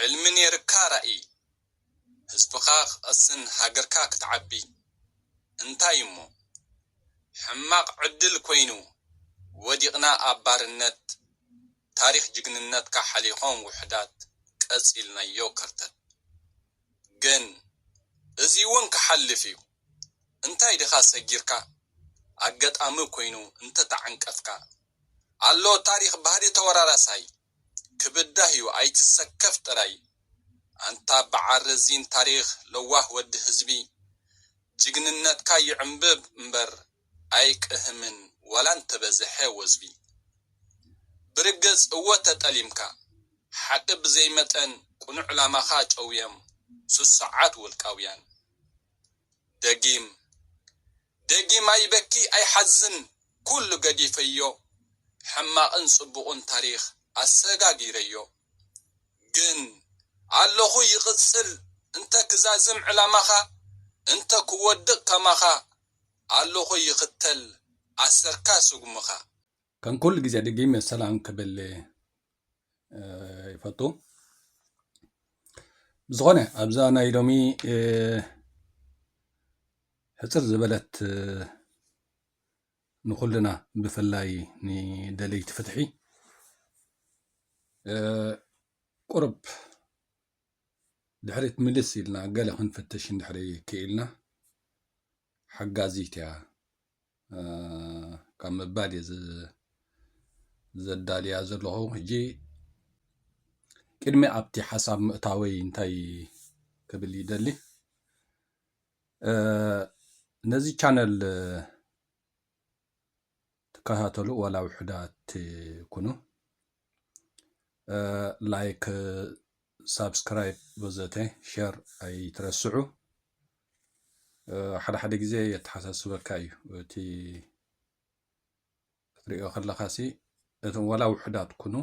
ሕልሚ ኔርካ ራኢ፣ ህዝብኻ ክቐስን ሃገርካ ክትዓቢ። እንታይ እሞ ሕማቕ ዕድል ኮይኑ ወዲቕና ኣብ ባርነት፣ ታሪኽ ጅግንነትካ ሓሊኾም ውሑዳት ቀጺልናዮ ከርተት። ግን እዚ እውን ክሓልፍ እዩ። እንታይ ድኻ ሰጊርካ ኣጋጣሚ ኮይኑ እንተተዓንቀፍካ፣ ኣሎ ታሪኽ ባህሊ ተወራራሳይ ክብዳህ እዩ ኣይትሰከፍ ጥራይ። ኣንታ በዓል ረዚን ታሪኽ ለዋህ ወዲ ህዝቢ፣ ጅግንነትካ ይዕንብብ እምበር ኣይቅህምን ዋላ እንተበዝሐ ወዝቢ። ብርግጽ እወ ተጠሊምካ ሓቂ ብዘይመጠን ቅኑዕ ዕላማኻ ጨውዮም ስሱዓት ውልቃውያን። ደጊም ደጊም ኣይበኪ ኣይሓዝን ኩሉ ገዲፈዮ፣ ሕማቕን ጽቡቕን ታሪኽ ኣሰጋጊረዮ። ግን ኣለኹ ይቕጽል እንተ ክዛዝም ዕላማኻ፣ እንተ ክወድቕ ከማኻ ኣለኹ ይኽተል ኣሰርካ ስጉምኻ። ከም ኩሉ ግዜ ደጊም ሰላም ክብል ይፈቱ። ብዝኾነ ኣብዛ ናይ ሎሚ ሕፅር ዝበለት ንኹልና ብፍላይ ንደለይቲ ፍትሒ ቁርብ ድሕሪት ምልስ ኢልና ገለ ክንፍትሽ እንድሕሪ ክኢልና ሓጋዚት እያ ካብ ምባል እየ ዘዳልያ ዘለኹ። ሕጂ ቅድሚ ኣብቲ ሓሳብ ምእታወይ እንታይ ክብል ይደሊ፣ ነዚ ቻነል ትከታተሉ ዋላ ውሑዳት ኩኑ፣ ላይክ፣ ሳብስክራይብ ወዘተ ሸር ኣይትረስዑ። ሓደ ሓደ ግዜ የተሓሳስበካ እዩ እቲ ክትሪኦ ከለኻሲ፣ እቶም ዋላ ውሑዳት ኩኑ፣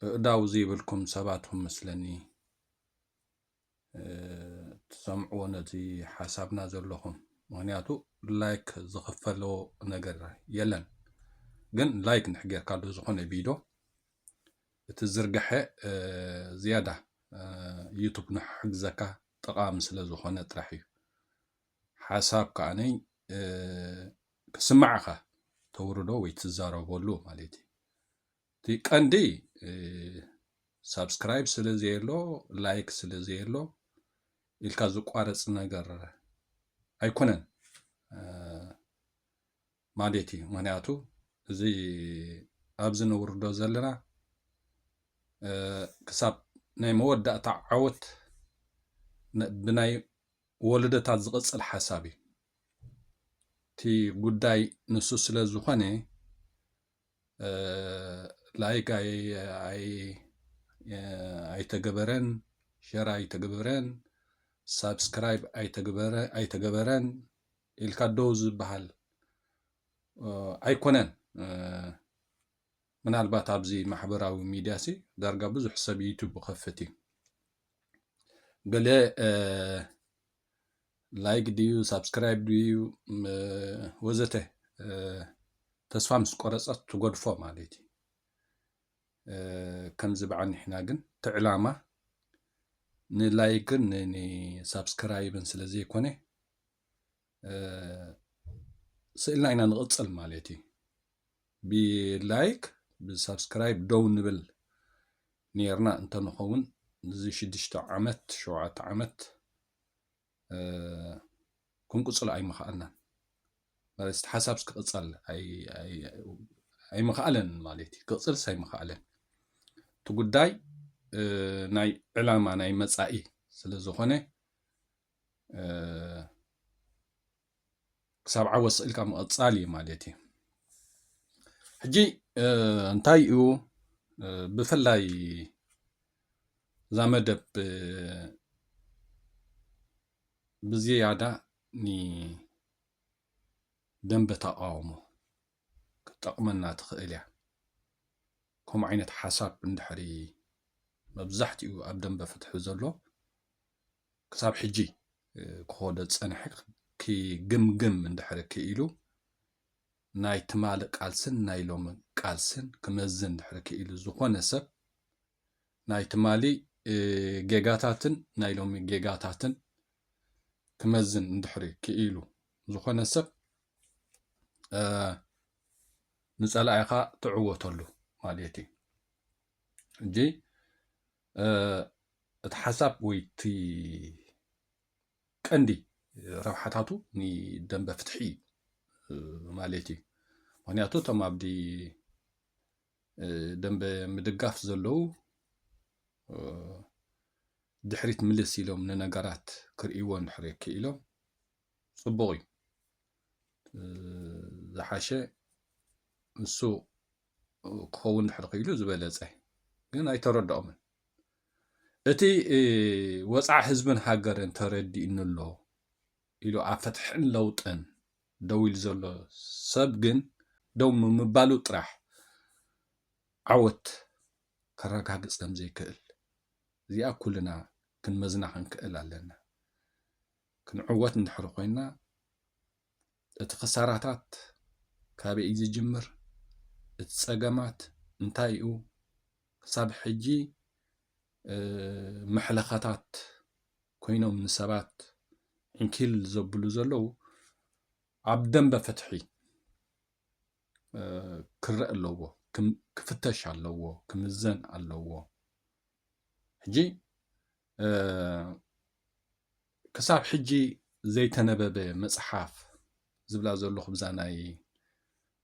እእዳው ዘይብልኩም ሰባት መስለኒ ትሰምዕዎ ነቲ ሓሳብና ዘለኹም። ምኽንያቱ ላይክ ዝኽፈሎ ነገር የለን። ግን ላይክ እንድሕር ጌርካሉ ዝኾነ ቪድዮ እቲ ዝርግሐ ዝያዳ ዩቱብ ንሕግዘካ ጠቓሚ ስለ ዝኾነ ጥራሕ እዩ። ሓሳብ ከኣነይ ክስማዕኻ ተውርዶ ወይ ትዛረበሉ ማለት እዩ። እቲ ቀንዲ ሳብስክራይብ ስለ ዘየሎ፣ ላይክ ስለ ዘየሎ ኢልካ ዝቋረፅ ነገር ኣይኮነን ማለት እዩ። ምኽንያቱ እዚ ኣብዚ ነውርዶ ዘለና ክሳብ ናይ መወዳእታ ዓወት ብናይ ወለዶታት ዝቕፅል ሓሳብ እዩ። እቲ ጉዳይ ንሱ ስለ ዝኾነ ላይክ ኣይተገበረን፣ ሸር ኣይተገበረን፣ ሳብስክራይብ ኣይተገበረን ኢልካ ደው ዝበሃል ኣይኮነን። ምናልባት ኣብዚ ማሕበራዊ ሚድያ ሲ ዳርጋ ብዙሕ ሰብ ዩቱብ ክኸፍት እዩ። ገለ ላይክ ድዩ ሳብስክራይብ ድዩ ወዘተ ተስፋ ምስ ቆረፀት ትጎድፎ ማለት እዩ። ከምዚ በዓል ንሕና ግን እቲ ዕላማ ንላይክን ንሳብስክራይብን ስለ ዘይኮነ ስእልና ኢና ንቕፅል ማለት እዩ። ብላይክ ብሳብስክራይብ ደው ንብል ነርና እንተንኸውን እዚ ሽዱሽተ ዓመት ሸውዓተ ዓመት ክንቅፅሎ ኣይምኸኣልናን። ማለት እቲ ሓሳብ ክቕፀል ኣይምኸኣለን ማለት እዩ። ክቕፅልስ ኣይምኸኣለን። እቲ ጉዳይ ናይ ዕላማ ናይ መፃኢ ስለ ዝኾነ ክሳብ ዓወት ስእልካ ምቕፃል እዩ ማለት እዩ። ሕጂ እንታይ እዩ ብፍላይ እዛ መደብ ብዝያዳ ንደንበ ተቃውሞ ክትጠቕመና ትኽእል እያ። ከምኡ ዓይነት ሓሳብ እንድሕሪ መብዛሕትኡ ኣብ ደንበ ፍትሒ ዘሎ ክሳብ ሕጂ ክኸዶ ዝጸንሐ ክግምግም እንድሕሪ ክኢሉ ናይ ትማሊ ቃልስን ናይ ሎሚ ቃልስን ክመዝን እንድሕሪ ክኢሉ ዝኾነ ሰብ ናይ ትማሊ ጌጋታትን ናይ ሎሚ ጌጋታትን ክመዝን እንድሕሪ ክኢሉ ዝኾነ ሰብ ንጸላኢኻ ትዕወተሉ ማለት እዩ። ሕጂ እቲ ሓሳብ ወይ እቲ ቀንዲ ረብሓታቱ ንደንበ ፍትሒ ማለት እዩ። ምክንያቱ እቶም ኣብዲ ደንበ ምድጋፍ ዘለዉ ድሕሪት ምልስ ኢሎም ንነገራት ክርእይዎ እንድሕር ክኢሎም ጽቡቕ እዩ። ዝሓሸ ንሱ ክኸውን ድሕሪ ክኢሉ ዝበለጸ፣ ግን ኣይተረድኦምን። እቲ ወፃዕ ህዝብን ሃገርን ተረዲእኒ ኣሎ ኢሉ ኣብ ፍትሕን ለውጥን ደው ኢሉ ዘሎ ሰብ ግን ደው ምባሉ ጥራሕ ዓወት ከረጋግፅ ከም ዘይክእል እዚኣ ኩልና ክንመዝና ክንክእል ኣለና። ክንዕወት እንድሕር ኮይና እቲ ክሳራታት ካበይ እዩ ዝጅምር? እቲ ፀገማት እንታይ እዩ? ክሳብ ሕጂ መሕለኸታት ኮይኖም ንሰባት ዕንኪል ዘብሉ ዘለዉ ኣብ ደንበ ፍትሒ ክረአ ኣለዎ፣ ክፍተሽ ኣለዎ፣ ክምዘን ኣለዎ። ሕጂ ክሳብ ሕጂ ዘይተነበበ መፅሓፍ ዝብላ ዘለኹ ብዛ ናይ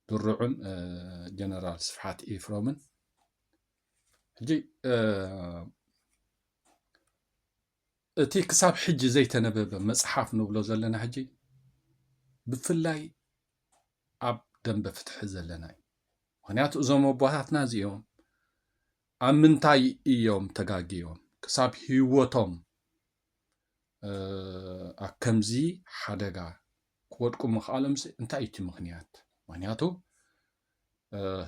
ድሩዕን ጀነራል ስብሓት ኤፍሮምን። ሕጂ እቲ ክሳብ ሕጂ ዘይተነበበ መፅሓፍ ንብሎ ዘለና ሕጂ ብፍላይ ኣብ ደንበ ፍትሒ ዘለና እዩ። ምክንያቱ እዞም ኣቦታትና እዚኦም ኣብ ምንታይ እዮም ተጋግዮም ክሳብ ህይወቶም ኣብ ከምዚ ሓደጋ ክወድቁ ምኽኣሎም እንታይ እዩ እቲ ምኽንያት? ምክንያቱ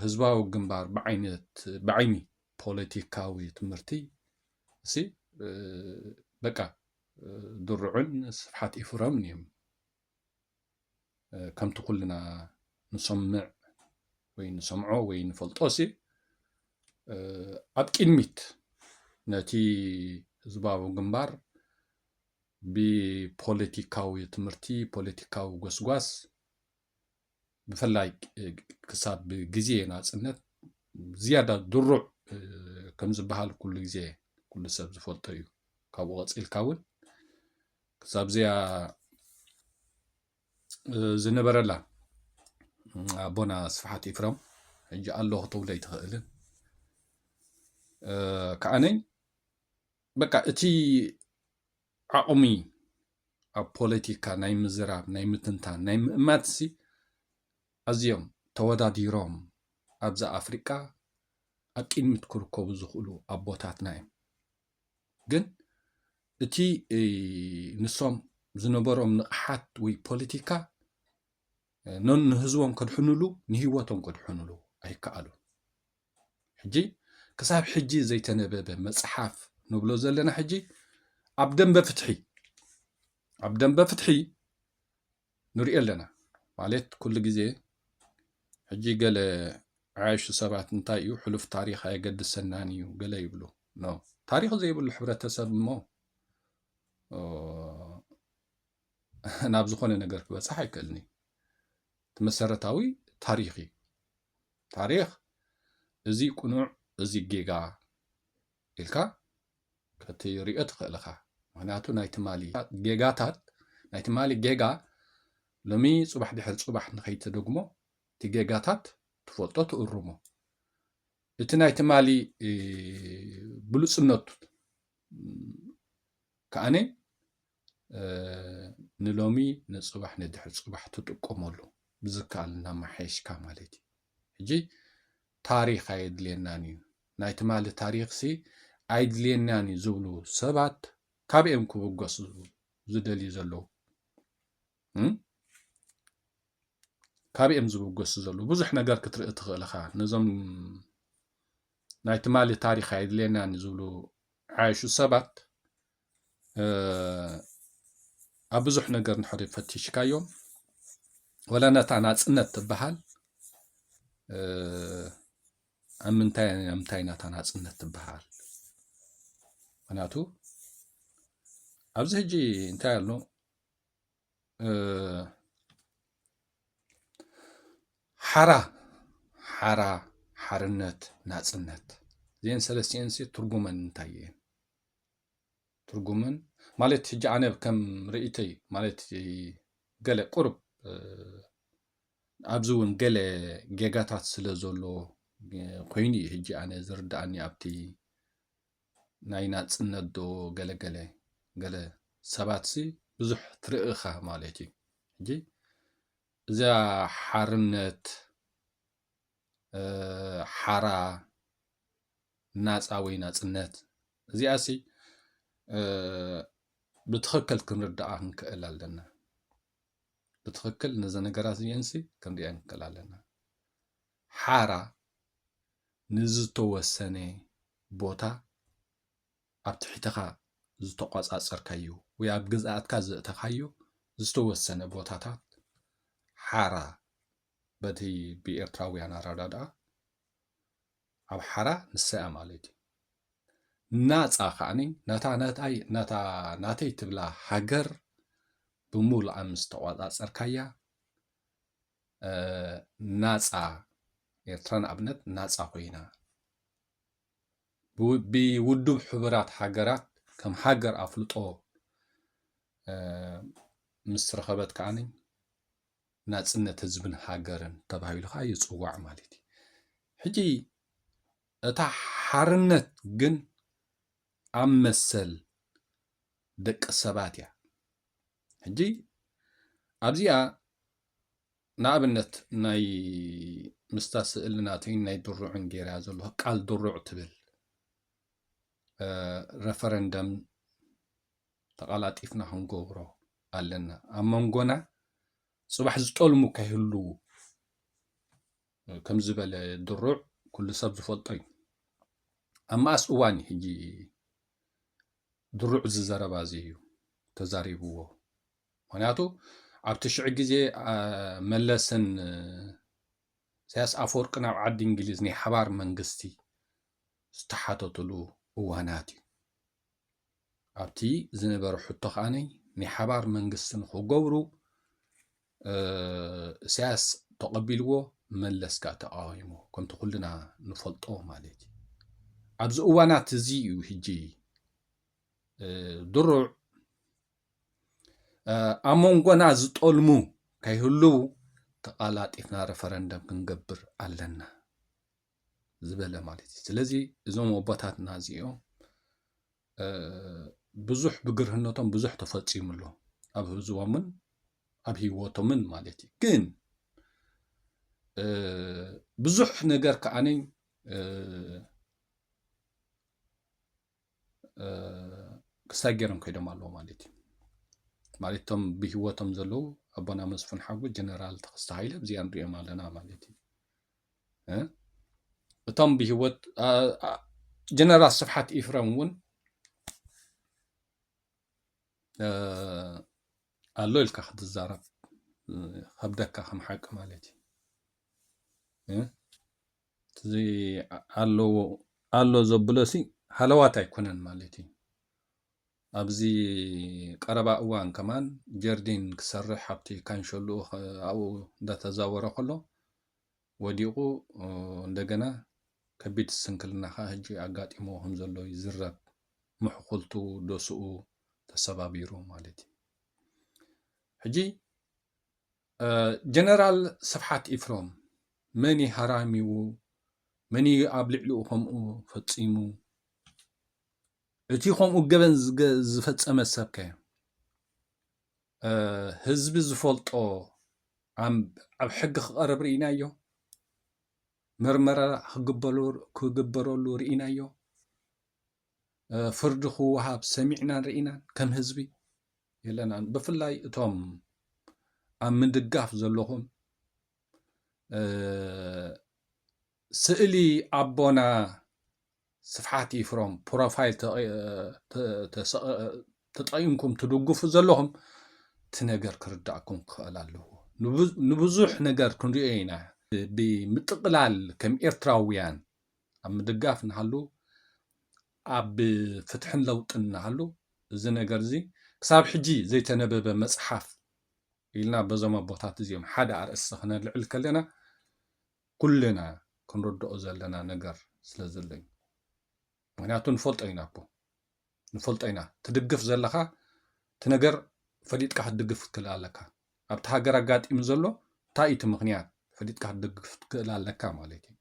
ህዝባዊ ግንባር ብዓይነት ብዓይኒ ፖለቲካዊ ትምህርቲ እሲ በቃ ድሩዕን ስብሓት ኢፍረምን እዮም። ከምቲ ኩልና ንሰምዕ ወይ ንሰምዖ ወይ ንፈልጦ ሲ ኣብ ቅድሚት ነቲ ህዝባዊ ግንባር ብፖለቲካዊ ትምህርቲ፣ ፖለቲካዊ ጎስጓስ ብፍላይ ክሳብ ግዜ ናፅነት ዝያዳ ድሩዕ ከም ዝበሃል ኩሉ ግዜ ኩሉ ሰብ ዝፈልጦ እዩ። ካብኡ ቀፂልካ እውን ክሳብ እዚኣ ዝነበረላ ኣቦና ስብሓት ኢፍረም ሕጂ ኣሎ ክትብሎ ኣይትኽእልን። ከዓነይ በቃ እቲ ዓቕሚ ኣብ ፖለቲካ ናይ ምዝራብ ናይ ምትንታን ናይ ምእማትሲ ኣዝዮም ተወዳዲሮም ኣብዛ ኣፍሪቃ ኣብ ቅድሚት ክርከቡ ዝኽእሉ ኣቦታትና እዮም። ግን እቲ ንሶም ዝነበሮም ንቕሓት ወይ ፖለቲካ ነን ንህዝቦም ከድሕኑሉ ንህይወቶም ከድሕኑሉ ኣይከኣሉን። ሕጂ ክሳብ ሕጂ ዘይተነበበ መፅሓፍ ንብሎ ዘለና ሕጂ ኣብ ደንበ ፍትሒ ኣብ ደንበ ፍትሒ ንሪኦ ኣለና። ማለት ኩሉ ግዜ ሕጂ ገለ ዓያሹ ሰባት እንታይ እዩ ሕሉፍ ታሪኽ ኣየገድሰናን እዩ ገለ ይብሉ። ኖ፣ ታሪኽ ዘይብሉ ሕብረተሰብ እሞ ናብ ዝኾነ ነገር ክበፅሕ ኣይክእልን እዩ። እቲ መሰረታዊ ታሪኽ እዩ። ታሪኽ እዚ ቅኑዕ እዚ ጌጋ ኢልካ ክትሪኦ ትኽእል ኢኻ። ምክንያቱ ናይ ትማሊ ጌጋታት ናይ ትማሊ ጌጋ ሎሚ ፅባሕ ድሕሪ ፅባሕ ንኸይትደግሞ እቲ ጌጋታት ትፈልጦ ትእርሞ። እቲ ናይ ትማሊ ብሉፅነቱ ከዓነ ንሎሚ ንፅባሕ ንድሕሪ ፅባሕ ትጥቀመሉ ብዝከኣል እናመሓየሽካ ማለት እዩ። ሕጂ ታሪኽ ኣየድልየናን እዩ። ናይ ትማሊ ታሪኽሲ ኣይድልየናን እዩ ዝብሉ ሰባት ካበይ እዮም ክብገሱ ዝደልዩ ዘለዉ? ካበይ እዮም ዝብገሱ ዘለዉ? ብዙሕ ነገር ክትርኢ ትኽእል ኢኻ። ነዞም ናይ ትማሊ ታሪኽ ኣየድልየናን እዩ ዝብሉ ዓያሹ ሰባት ኣብ ብዙሕ ነገር እንድሕር ፈቲሽካዮም፣ ወላ ነታ ናጽነት ትበሃል ኣብ ምንታይ ምንታይ ናታ ናጽነት ትበሃል? ምክንያቱ ኣብዚ ሕጂ እንታይ ኣሎ? ሓራ ሓራ ሓርነት ናጽነት፣ እዚአን ሰለስቲአንሲ ትርጉመን እንታይ እየን? ትርጉመን ማለት ሕጂ ኣነ ከም ርእይተይ ማለት ገለ ቁርብ ኣብዚ እውን ገለ ጌጋታት ስለ ዘሎ ኮይኑ እዩ ሕጂ ኣነ ዝርድኣኒ ኣብቲ ናይ ናጽነት ዶ ገለ ገለ ገለ ሰባት ሲ ብዙሕ ትርኢ ኢኻ ማለት እዩ። ሕጂ እዛ ሓርነት ሓራ ናጻ ወይ ናጽነት እዚኣ ሲ ብትኽክል ክንርድኣ ክንክእል ኣለና። ብትኽክል ነዚ ነገራት እዚአን ሲ ክንሪአን ክንክእል ኣለና። ሓራ ንዝተወሰነ ቦታ ኣብ ትሕተኻ ዝተቋጻጸርካዮ ወይ ኣብ ግዝኣትካ ዘእተኻዮ ዝተወሰነ ቦታታት ሓራ በቲ ብኤርትራውያን ኣረዳድኣ ኣብ ሓራ ንሰያ ማለት እዩ። ናጻ ከዓኒ ናታ ናታይ ናታ ናተይ ትብላ ሃገር ብሙሉኣ ምስ ተቋጻጸርካያ ናጻ ኤርትራ ንኣብነት ናጻ ኮይና ብውድብ ሕቡራት ሃገራት ከም ሃገር ኣፍልጦ ምስ ረኸበት ከዓኒ ናጽነት ህዝብን ሃገርን ተባሂሉ ከዓ ይጽዋዕ ማለት እዩ። ሕጂ እታ ሓርነት ግን ኣብ መሰል ደቂ ሰባት እያ። ሕጂ ኣብዚኣ ንኣብነት ናይ ምስታ ስእሊ ናተይን ናይ ድሩዕን ገይራ ዘሎ ቃል ድሩዕ ትብል ረፈረንደም ተቐላጢፍና ክንገብሮ ኣለና። ኣብ መንጎና ጽባሕ ዝጠልሙ ከይህልዉ ከም ዝበለ ድሩዕ ኩሉ ሰብ ዝፈልጦ እዩ። ኣብ መኣስ እዋን እዩ ሕጂ ድሩዕ እዚ ዘረባ እዚ እዩ ተዛሪብዎ? ምክንያቱ ኣብቲ ሽዑ ግዜ መለስን ኢሳያስ ኣፈወርቅን ኣብ ዓዲ እንግሊዝ ናይ ሓባር መንግስቲ ዝተሓተትሉ እዋናት እዩ። ኣብቲ ዝነበረ ሕቶ ከዓኒ ናይ ሓባር መንግስቲ ንክገብሩ ኢሳያስ ተቐቢልዎ፣ መለስ ከኣ ተቃዊሞ፣ ከምቲ ኩልና ንፈልጦ ማለት እዩ። ኣብዚ እዋናት እዚ እዩ ሕጂ ድሩዕ ኣብ መንጎና ዝጠልሙ ከይህልዉ ተቓላጢፍና ረፈረንደም ክንገብር ኣለና ዝበለ ማለት እዩ። ስለዚ እዞም ኣቦታትና እዚኦም ብዙሕ ብግርህነቶም ብዙሕ ተፈጺሙ ኣሎ ኣብ ህዝቦምን ኣብ ህይወቶምን ማለት እዩ። ግን ብዙሕ ነገር ከዓኒ ክሳይ ገይሮም ከይዶም ኣለዉ ማለት እዩ። ማለት እቶም ብህይወቶም ዘለዉ ኣቦና መስፍን ሓጎስ፣ ጀነራል ተኸስተ ሃይለ ኣብዚኣ ንሪኦም ኣለና ማለት እዩ። እቶም ብህይወት ጀነራል ስብሓት ኢፍረም እውን ኣሎ ኢልካ ክትዛረብ ከብደካ ከም ሓቂ ማለት እዩ። እዚ ኣለዎ ኣሎ ዘብሎ ሲ ሃለዋት ኣይኮነን ማለት እዩ። ኣብዚ ቀረባ እዋን ከማን ጀርዲን ክሰርሕ ኣብቲ ካንሸሉኡ ኣብኡ እንዳተዛወረ ከሎ ወዲቑ እንደገና ከቢድ ስንክልና ከዓ ሕጂ ኣጋጢሞ ከም ዘሎ ይዝረብ። ምሕኩልቱ ዶስኡ ተሰባቢሩ ማለት እዩ። ሕጂ ጀነራል ስብሓት ኢፍሮም መን ሃራሚዉ፣ መን ኣብ ልዕሊኡ ከምኡ ፈፂሙ? እቲ ከምኡ ገበን ዝፈፀመ ሰብከ ህዝቢ ዝፈልጦ ኣብ ሕጊ ክቐርብ ርኢናዮ? መርመራ ክግበረሉ ርኢናዮ? ፍርዲ ክወሃብ ሰሚዕናን ርኢናን ከም ህዝቢ የለናን። ብፍላይ እቶም ኣብ ምድጋፍ ዘለኹም ስእሊ ኣቦና ስፍሓት ይፍሮም ፕሮፋይል ተጠቂምኩም ትድግፉ ዘለኹም እቲ ነገር ክርዳእኩም ክኽእል ኣለዎ። ንብዙሕ ነገር ክንሪኦ ኢና። ብምጥቕላል ከም ኤርትራውያን ኣብ ምድጋፍ ንሃሉ ኣብ ፍትሕን ለውጥን እናሃሉ፣ እዚ ነገር እዚ ክሳብ ሕጂ ዘይተነበበ መጽሓፍ ኢልና በዞም ኣቦታት እዚኦም ሓደ ኣርእስቲ ክነልዕል ከለና፣ ኩልና ክንርድኦ ዘለና ነገር ስለ ዘሎ እዩ። ምኽንያቱ ንፈልጦ ኢና እኮ፣ ንፈልጦ ኢና። ትድግፍ ዘለኻ እቲ ነገር ፈሊጥካ ክትድግፍ ክትክእል ኣለካ። ኣብቲ ሃገር ኣጋጢሙ ዘሎ እንታይ እዩ እቲ ምኽንያት ፈሊጥካ ክትድግፍ ክትክእል ኣለካ ማለት እዩ።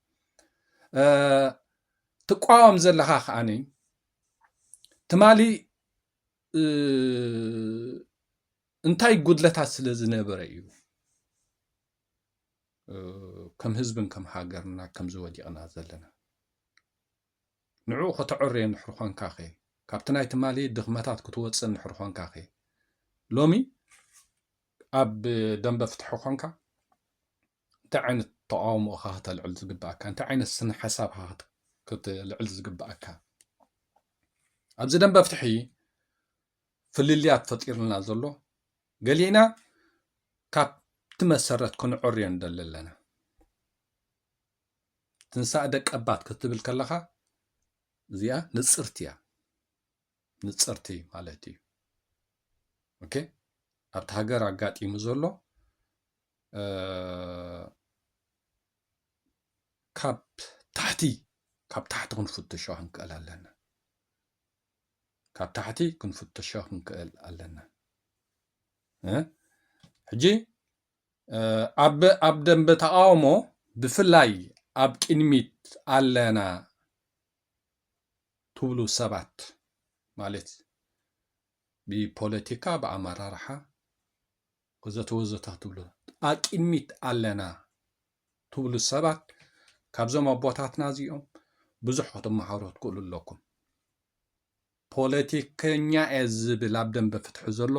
እ፣ ትቃወም ዘለኻ ከዓኒ ትማሊ፣ እ፣ እንታይ ጉድለታት ስለ ዝነበረ እዩ፣ እ፣ ከም ህዝብን ከም ሃገርና ከምዚ ወዲቕና ዘለና? ንዕኡ ከተዕርዮ እንድሕር ኾንካ ኸ፣ ካብቲ ናይ ትማሊ ድኽመታት ክትወፅእ እንድሕር ኾንካ ኸ፣ ሎሚ ኣብ ደንበ ፍትሒ ኾንካ እንታይ ዓይነት ተቃውሞ ኢኻ ከተልዕል ዝግብኣካ? እንታይ ዓይነት ስነ ሓሳብ ኢኻ ክት-፣ ክትልዕል ዝግብኣካ? ኣብዚ ደንበ ፍትሒ ፍልልያት ፈጢርልና ዘሎ፣ ገሊእና ካብቲ መሰረት ክንዕርዮ ንደሊ ኣለና። ትንሳእ ደቀባት ክትብል ከለኻ እዚኣ ንጽርቲ እያ። ንጽርቲ ማለት እዩ። ኦኬ? ኣብቲ ሃገር ኣጋጢሙ ዘሎ፣ እ፣ ካብ ታሕቲ፣ ካብ ታሕቲ ክንፍትሾ ክንክእል ኣለና። ካብ ታሕቲ ክንፍትሾ ክንክእል ኣለና። እ? ሕጂ፣ እ፣ ኣብ፣ ኣብ ደንበ ተቃውሞ ብፍላይ ኣብ ቅድሚት ኣለና ትብሉ ሰባት፣ ማለት ብፖለቲካ፣ ብኣመራርሓ ወዘተ ወዘተ ትብሉ፣ ኣብ ቅድሚት ኣለና ትብሉ ሰባት፣ ካብዞም ኣቦታትና እዚኦም ብዙሕ ክትመሃሩ ትክእሉ ኣለኩም። ፖለቲከኛ እየ ዝብል ኣብ ደንበ ፍትሒ ዘሎ፣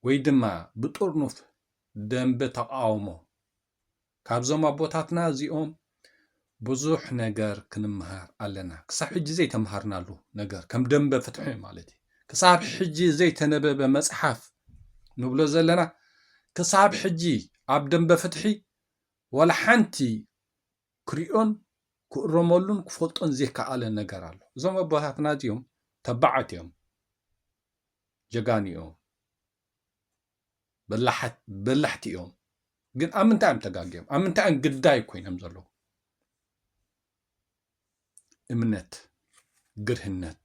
ወይ ድማ ብጥርኑፍ ደንበ ተቃውሞ፣ ካብዞም ኣቦታትና እዚኦም ብዙሕ ነገር ክንመሃር ኣለና። ክሳብ ሕጂ ዘይተምሃርናሉ ነገር፣ ከም ደንበ ፍትሒ ማለት እዩ። ክሳብ ሕጂ ዘይተነበበ መጽሓፍ ንብሎ ዘለና፣ ክሳብ ሕጂ ኣብ ደንበ ፍትሒ ዋላ ሓንቲ ክሪኦን ክእረመሉን ክፈልጦን ዘይከኣለ ነገር ኣሎ። እዞም ኣቦታትና እዚኦም ተባዓት እዮም፣ ጀጋኑ እዮም፣ በላሓት-፣ በላሕቲ እዮም። ግን ኣብ ምንታይ እዮም ተጋግዮም? ኣብ ምንታይ እዮም ግዳይ ኮይኖም ዘለዉ? እምነት፣ ግርህነት፣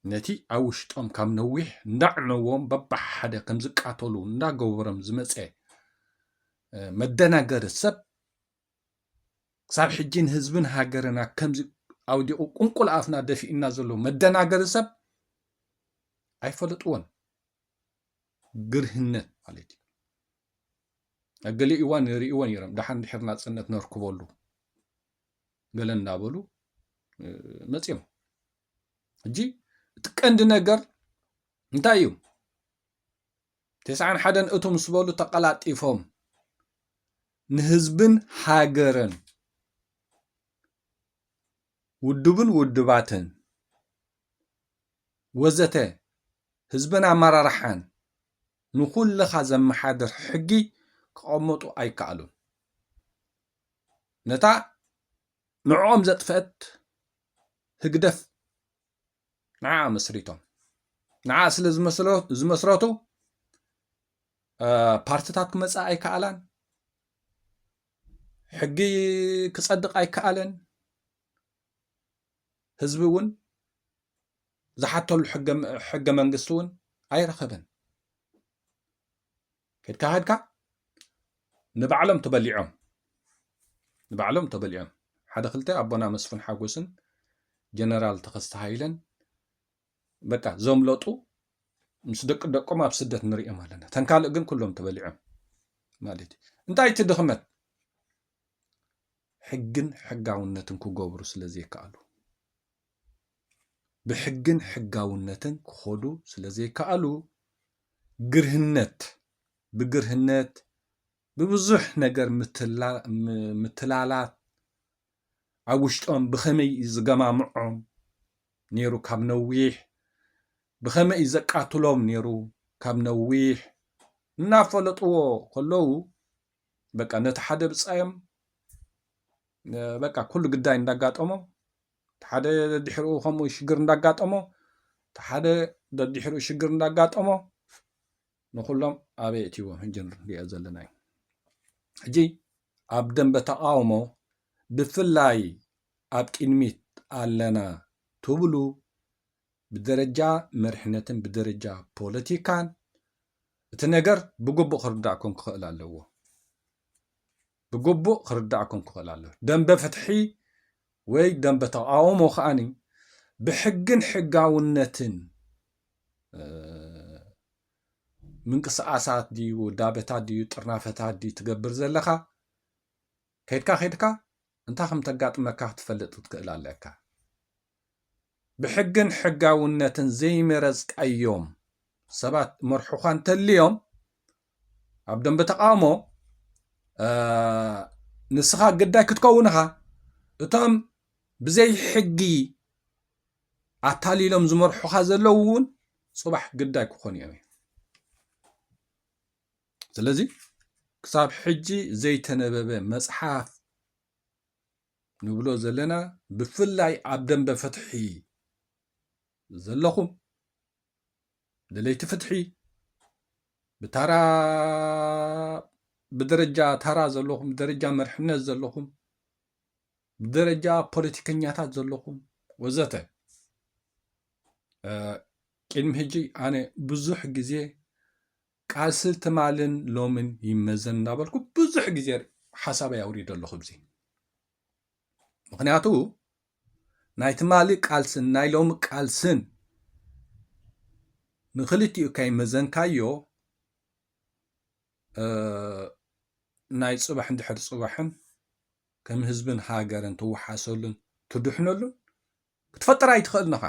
ነቲ ኣብ ውሽጦም ካብ ነዊሕ እንዳዕነዎም በብሓደ ከም ዝቃተሉ እንዳገበሮም ዝመጸ፣ እ፣ መደናገሪ ሰብ፣ ክሳብ ሕጂ ንህዝብን ሃገርን ኣብ ከምዚ ኣውዲቑ ቁንቁል ኣፍና ደፊእና ዘሎ መደናገሪ ሰብ ኣይፈለጥዎን። ግርህነት ማለት እዩ። ኣብ ገለ እዋን ይርእይዎ ነይሮም፣ ደሓን ድሕር ናጽነት ነርክበሉ ገለ እንዳበሉ፣ እ፣ መጽዮም። ሕጂ እቲ ቀንዲ ነገር እንታይ እዩ? ተስዓን ሓደን እቱ ምስ በሉ ተቐላጢፎም ንህዝብን ሃገርን፣ ውድብን ውድባትን ወዘተ፣ ህዝብን ኣመራርሓን ንኹልኻ ዘመሓድር ሕጊ ክቐመጡ ኣይከኣሉን። ነታ ንዕኦም ዘጥፈአት ህግደፍ ንዓ መስሪቶም። ንዓ ስለ ዝመስሎ-፣ ዝመስረቱ፣ እ፣ ፓርትታት ክመጻ ኣይከኣላን፣ ሕጊ ክጸድቕ ኣይከኣለን፣ ህዝቢ እውን ዝሓተሉ ሕገ፣ ሕገ መንግስቲ እውን ኣይረኸበን። ከድካ ከድካ ንባዕሎም ተበሊዖም፣ ንባዕሎም ተበሊዖም። ሓደ ክልተ ኣቦና መስፍን ሓጎስን ጀነራል ተኸስተ ሃይለን በቃ ዘምለጡ ምስ ደቂ ደቆም ኣብ ስደት ንሪኦም ኣለና። ተን ካልእ ግን ኩሎም ተበሊዖም ማለት እዩ። እንታይ እቲ ድኽመት? ሕግን ሕጋውነትን ክገብሩ ስለ ዘይከኣሉ፣ ብሕግን ሕጋውነትን ክኸዱ ስለ ዘይከኣሉ፣ ግርህነት፣ ብግርህነት ብብዙሕ ነገር ምትላ-፣ ም-፣ ምትላላት ኣብ ውሽጦም ብኸመይ እዩ ዝገማምዖም ነይሩ ካብ ነዊሕ፣ ብኸመይ እዩ ዘቃትሎም ነይሩ ካብ ነዊሕ እናፈለጥዎ ከለዉ፣ በቃ ነቲ ሓደ ብጻዮም፣ እ፣ በቃ ኩሉ ግዳይ እንዳጋጠሞም ሓደ ደድሕርኡ ከምኡ ሽግር እንዳጋጠሞ፣ እቲ ሓደ ደድሕርኡ ሽግር እንዳጋጠሞ፣ ንኹሎም ኣበይ እትዎም ሕጂ ንሪኦ ዘለና እዩ። ሕጂ ኣብ ደንበ ተቓውሞ ብፍላይ ኣብ ቅድሚት ኣለና ትብሉ ብደረጃ መሪሕነትን ብደረጃ ፖለቲካን እቲ ነገር ብግቡእ ክርዳእኩም ክኽእል ኣለዎ። ብግቡእ ክርዳእኩም ክኽእል ኣለዎ። ደንበ ፍትሒ ወይ ደንበ ተቓውሞ ከኣኒ ብሕግን ሕጋውነትን ምንቅስቃሳት ድዩ ዳበታት ድዩ ጥርናፈታት ድዩ ትገብር ዘለካ ከይድካ ከይድካ እንታይ ከም ተጋጥመካ ክትፈልጥ ክትክእል ኣለካ። ብሕግን ሕጋውነትን ዘይመረፅካዮም ሰባት መርሑኻ እንተልዮም ኣብ ደንበ ተቃውሞ ንስኻ ግዳይ ክትከውን ኢኻ። እቶም ብዘይ ሕጊ ኣታሊሎም ዝመርሑኻ ዘለዉ እውን ፅባሕ ግዳይ ክኾኑ እዮም። ስለዚ ክሳብ ሕጂ ዘይተነበበ መፅሓፍ ንብሎ ዘለና ብፍላይ ኣብ ደንበ ፍትሒ ዘለኹም ደለይቲ ፍትሒ ብታራ ብደረጃ ታራ ዘለኹም ብደረጃ መርሕነት ዘለኹም ብደረጃ ፖለቲከኛታት ዘለኹም ወዘተ ቅድሚ ሕጂ ኣነ ብዙሕ ግዜ ቃልሲ ትማልን ሎምን ይመዘን እናበልኩ ብዙሕ ግዜ ሓሳበይ ኣውሪደ ኣለኹ። እዚ ምክንያቱ ናይ ትማሊ ቃልስን ናይ ሎሚ ቃልስን ንክልቲኡ ከይመዘንካዮ ናይ ፅባሕ እንድሕር ፅባሕን ከም ህዝብን ሃገርን ትወሓሰሉን ትድሕነሉን ክትፈጥር ኣይትኽእልን ኢኻ።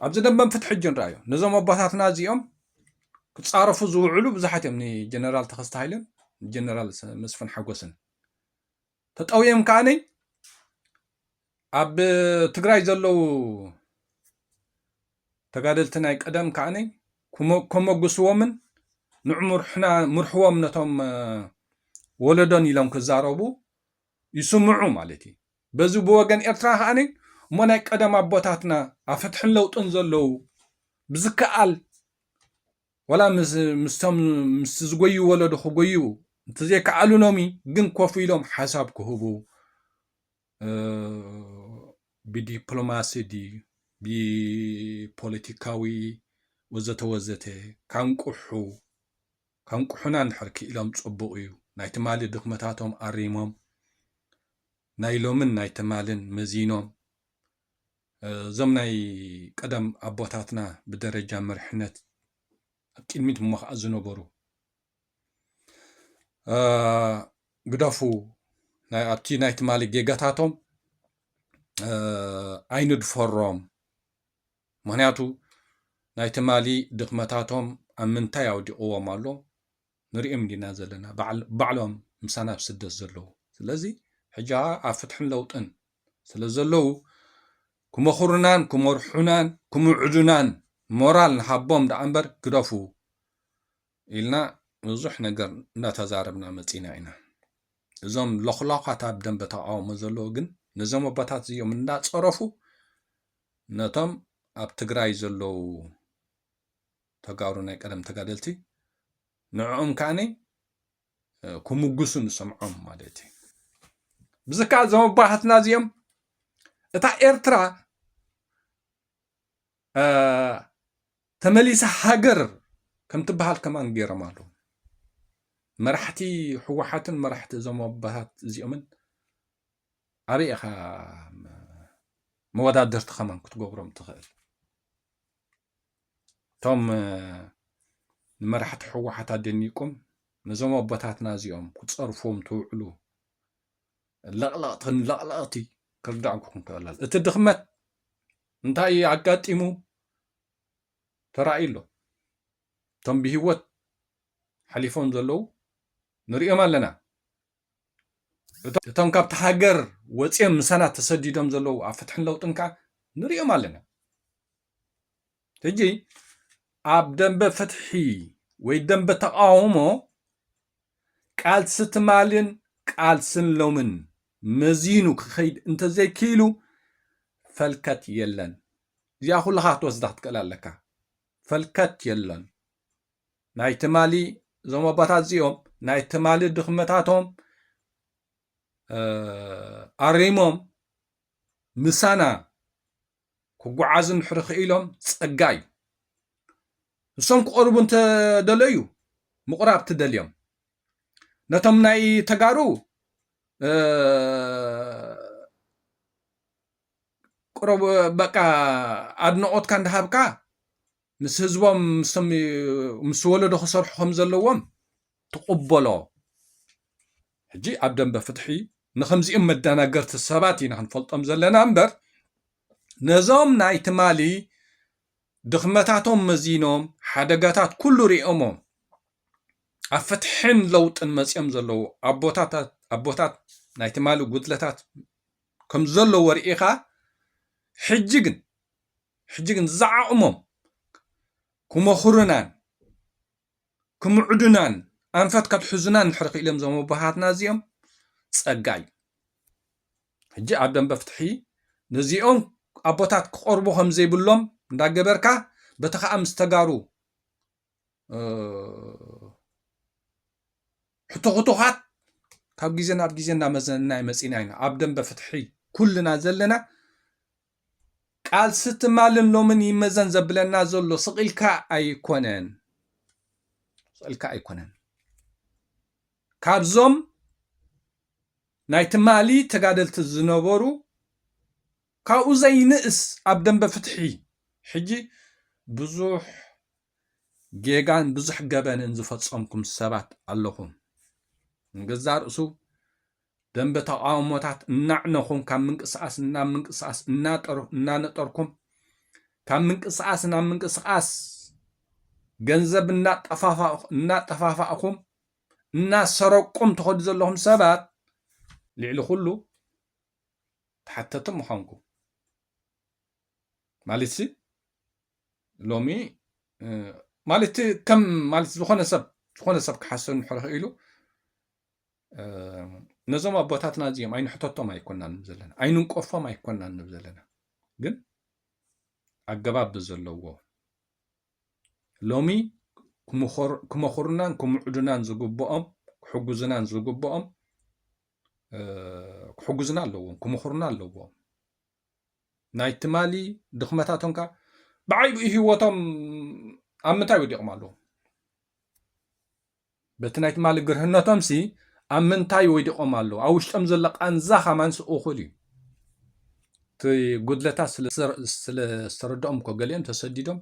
ኣብዚ ደንበን ፍትሒ ሕጂ ንረኣዮ። ነዞም ኣቦታትና እዚኦም ክፃረፉ ዝውዕሉ ብዙሓት እዮም። ንጀነራል ተኸስተ ሃይለን ንጀነራል መስፍን ሓጎስን ተጠውዮም ከዓነይ ኣብ ትግራይ ዘለዉ ተጋደልቲ ናይ ቀደም ከዓነይ ከመጉስዎምን ንዑ ምርሕና ምርሕዎም ነቶም ወለዶን ኢሎም ክዛረቡ ይስምዑ ማለት እዩ። በዚ ብወገን ኤርትራ ከዓኒ እሞ ናይ ቀደም ኣቦታትና ኣብ ፍትሕን ለውጥን ዘለዉ ብዝከኣል ዋላ ምስቶም ምስቲ ዝጎዩ ወለዶ ክጎዩ እንተዘይከኣሉ ሎሚ ግን ኮፍ ኢሎም ሓሳብ ክህቡ ብዲፕሎማሲ ድዩ ብፖለቲካዊ ወዘተ ወዘተ ካንቁሑ ካንቁሑና እንድሕር ክኢሎም ጽቡቕ እዩ። ናይ ትማሊ ድኽመታቶም ኣሪሞም ናይ ሎምን ናይ ትማልን መዚኖም እዞም ናይ ቀደም ኣቦታትና ብደረጃ መርሕነት ኣብ ቅድሚት እሞ ከዓ ዝነበሩ ግደፉ ኣብቲ ናይ ትማሊ ጌጋታቶም ኣይንድፈሮም። ምክንያቱ ናይ ትማሊ ድኽመታቶም ኣብ ምንታይ ኣውዲቕዎም ኣሎ ንሪኦም እንዲና ዘለና ባዕሎም ምሳና ኣብ ስደት ዘለዉ። ስለዚ ሕጂ ኣብ ፍትሕን ለውጥን ስለ ዘለዉ ክመኽሩናን ክመርሑናን ክምዕዱናን ሞራል ንሃቦም ደኣ እምበር ግደፉ ኢልና ብዙሕ ነገር እናተዛረብና መፂና ኢና። እዞም ሎኽላኻት ኣብ ደንበ ተቃውሞ ዘለዉ ግን ነዞም ኣቦታት እዚኦም እናፀረፉ ነቶም ኣብ ትግራይ ዘለዉ ተጋሩ ናይ ቀደም ተጋደልቲ ንዕኦም ከዓኒ ክምጉሱ ንሰምዖም ማለት እዩ። ብዝከኣ እዞም ኣቦታትና እዚኦም እታ ኤርትራ ተመሊሳ ሃገር ከም ትበሃል ከማን ገይሮም ኣለዉ። መራሕቲ ህወሓትን መራሕቲ እዞም ኣቦታት እዚኦምን ኣበይ ኢኻ መወዳደርቲ ከማን ክትገብሮም ትኽእል? እቶም ንመራሕቲ ህወሓት ኣደኒቁም ነዞም ኣቦታትና እዚኦም ክፀርፍዎም ትውዕሉ ለቕለቕትን ለቕለቕቲ ክርዳእኩም ክኽእል እቲ ድኽመት እንታይ ኣጋጢሙ ተራእዩ ኣሎ። እቶም ብህይወት ሓሊፎም ዘለዉ ንሪኦም ኣለና። እቶም ካብቲ ሃገር ወፂኦም ምሳና ተሰዲዶም ዘለዉ ኣብ ፍትሕን ለውጥን ከዓ ንሪኦም ኣለና። ሕጂ ኣብ ደንበ ፍትሒ ወይ ደንበ ተቃውሞ ቃልሲ ትማልን ቃልስን ሎምን መዚኑ ክኸይድ እንተዘይክኢሉ፣ ፈልከት የለን። እዚኣ ኩልኻ ክትወስዳ ክትክእል ኣለካ። ፈልከት የለን። ናይ ትማሊ፣ እዞም ኣባታት እዚኦም ናይ ትማሊ ድኽመታቶም፣ እ፣ ኣሪሞም ምሳና ክጓዓዙ እንድሕሪ ክኢሎም ጸጋ እዩ። ንሶም ክቐርቡ እንተደለዩ፣ ምቑራብ ትደልዮም። ነቶም ናይ ተጋሩ፣ እ፣ ቅረቡ፣ በቃ፣ ኣድናቖትካ እንዳሃብካ፣ ምስ ህዝቦም፣ ምስቶም፣ ምስ ወለዶ ክሰርሑ ከም ዘለዎም ትቕበሎ። ሕጂ ኣብ ደንበ ፍትሒ ንኸምዚኦም መደናገርቲ ሰባት ኢና ክንፈልጦም ዘለና እምበር፣ ነዞም ናይ ትማሊ ድኽመታቶም መዚኖም፣ ሓደጋታት ኩሉ ሪኦሞም፣ ኣብ ፍትሕን ለውጥን መጺኦም ዘለዉ ኣቦታታት፣ ኣቦታት ናይ ትማሊ ጉድለታት ከም ዘለዎ ርኢኻ፣ ሕጂ ግን፣ ሕጂ ግን ዝዓቕሞም ክመኹሩናን ክምዕዱናን ኣንፈት ከትሕዙናን እንድሕር ክኢሎም፣ እዞም ኣቦታትና እዚኦም ጸጋ እዩ። ሕጂ ኣብ ደንበ ፍትሒ ነዚኦም ኣቦታት ክቐርቡ ከም ዘይብሎም እንዳገበርካ፣ በቲ ኸኣ ምስ ተጋሩ፣ እ፣ ሕቱኽቱኻት ካብ ግዜ ናብ ግዜ እናመዘንና ይመጺና ኢና። ኣብ ደንበ ፍትሒ ኩልና ዘለና፣ ቃልሲ ትማልን ሎምን ይመዘን ዘብለና ዘሎ ስቕ ኢልካ ኣይኮነን። ስቕ ኢልካ ኣይኮነን። ካብዞም ናይ ትማሊ ተጋደልቲ ዝነበሩ፣ ካብኡ ዘይንእስ ኣብ ደንበ ፍትሒ ሕጂ ብዙሕ ጌጋን ብዙሕ ገበንን ዝፈጸምኩም ሰባት ኣለኹም። ንገዛእ ርእሱ ደንበ ተቓውሞታት እናዕነኹም፣ ካብ ምንቅስቓስ ናብ ምንቅስቓስ እናጠር-፣ እናነጠርኩም፣ ካብ ምንቅስቓስ ናብ ምንቅስቓስ ገንዘብ እናጠፋፋ-፣ እናጠፋፋእኩም፣ እናሰረቁም ትኸዱ ዘለኹም ሰባት፣ ልዕሊ ኩሉ ተሓተቲ ምዃንኩም። ማለትሲ፣ ሎሚ፣ እ፣ ማለት፣ ከም፣ ማለት፣ ዝኾነ ሰብ፣ ዝኾነ ሰብ ክሓስብ እንድሕር ክኢሉ፣ እ፣ ነዞም ኣቦታትና እዚኦም ኣይንሕተቶም ኣይኮናን ንብል ዘለና፣ ኣይንንቀፎም ኣይኮናን ንብል ዘለና። ግን ኣገባብ ብዘለዎ፣ ሎሚ ክመኾር-፣ ክመኹሩናን ክምዕዱናን ዝግብኦም፣ ክሕግዙናን ዝግብኦም፣ እ፣ ክሕግዙና ኣለዎም፣ ክመኹሩና ኣለዎም። ናይ ትማሊ ድኽመታቶም ከኣ ብዓይኡ ህይወቶም ኣብ ምንታይ ወዲቖም ኣለዉ? በቲ ናይ ትማሊ ግርህነቶምሲ ኣብ ምንታይ ወዲቖም ኣለዉ? ኣብ ውሽጦም ዘሎ ቃንዛ ከማንስ እኹል እዩ። እቲ ጉድለታት ስለ፣ ስለ ዝተረድኦም እኮ ገሊኦም ተሰዲዶም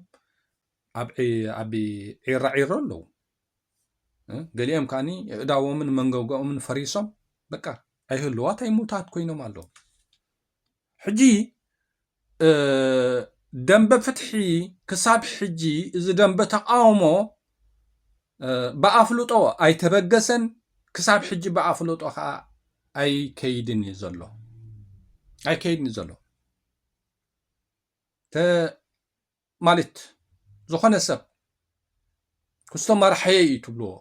ኣብ ዒ-፣ ኣብ ዒራ ዒሮ ኣለዉ። እ? ገሊኦም ከኣኒ ኣእዳዎምን መንገብገኦምን ፈሪሶም፣ በቃ፣ ኣይህልዋት ኣይሙታት ኮይኖም ኣለዉ። ሕጂ፣ እ፣ ደንበ ፍትሒ ክሳብ ሕጂ፣ እዚ ደንበ ተቃውሞ፣ እ፣ ብኣፍልጦ ኣይተበገሰን፣ ክሳብ ሕጂ ብኣፍልጦ ከኣ ኣይከይድን እዩ ዘሎ። ኣይከይድን እዩ ዘሎ። ተ-፣ ማለት፣ ዝኾነ ሰብ ክስቶ መራሕየ እዩ ትብልዎ።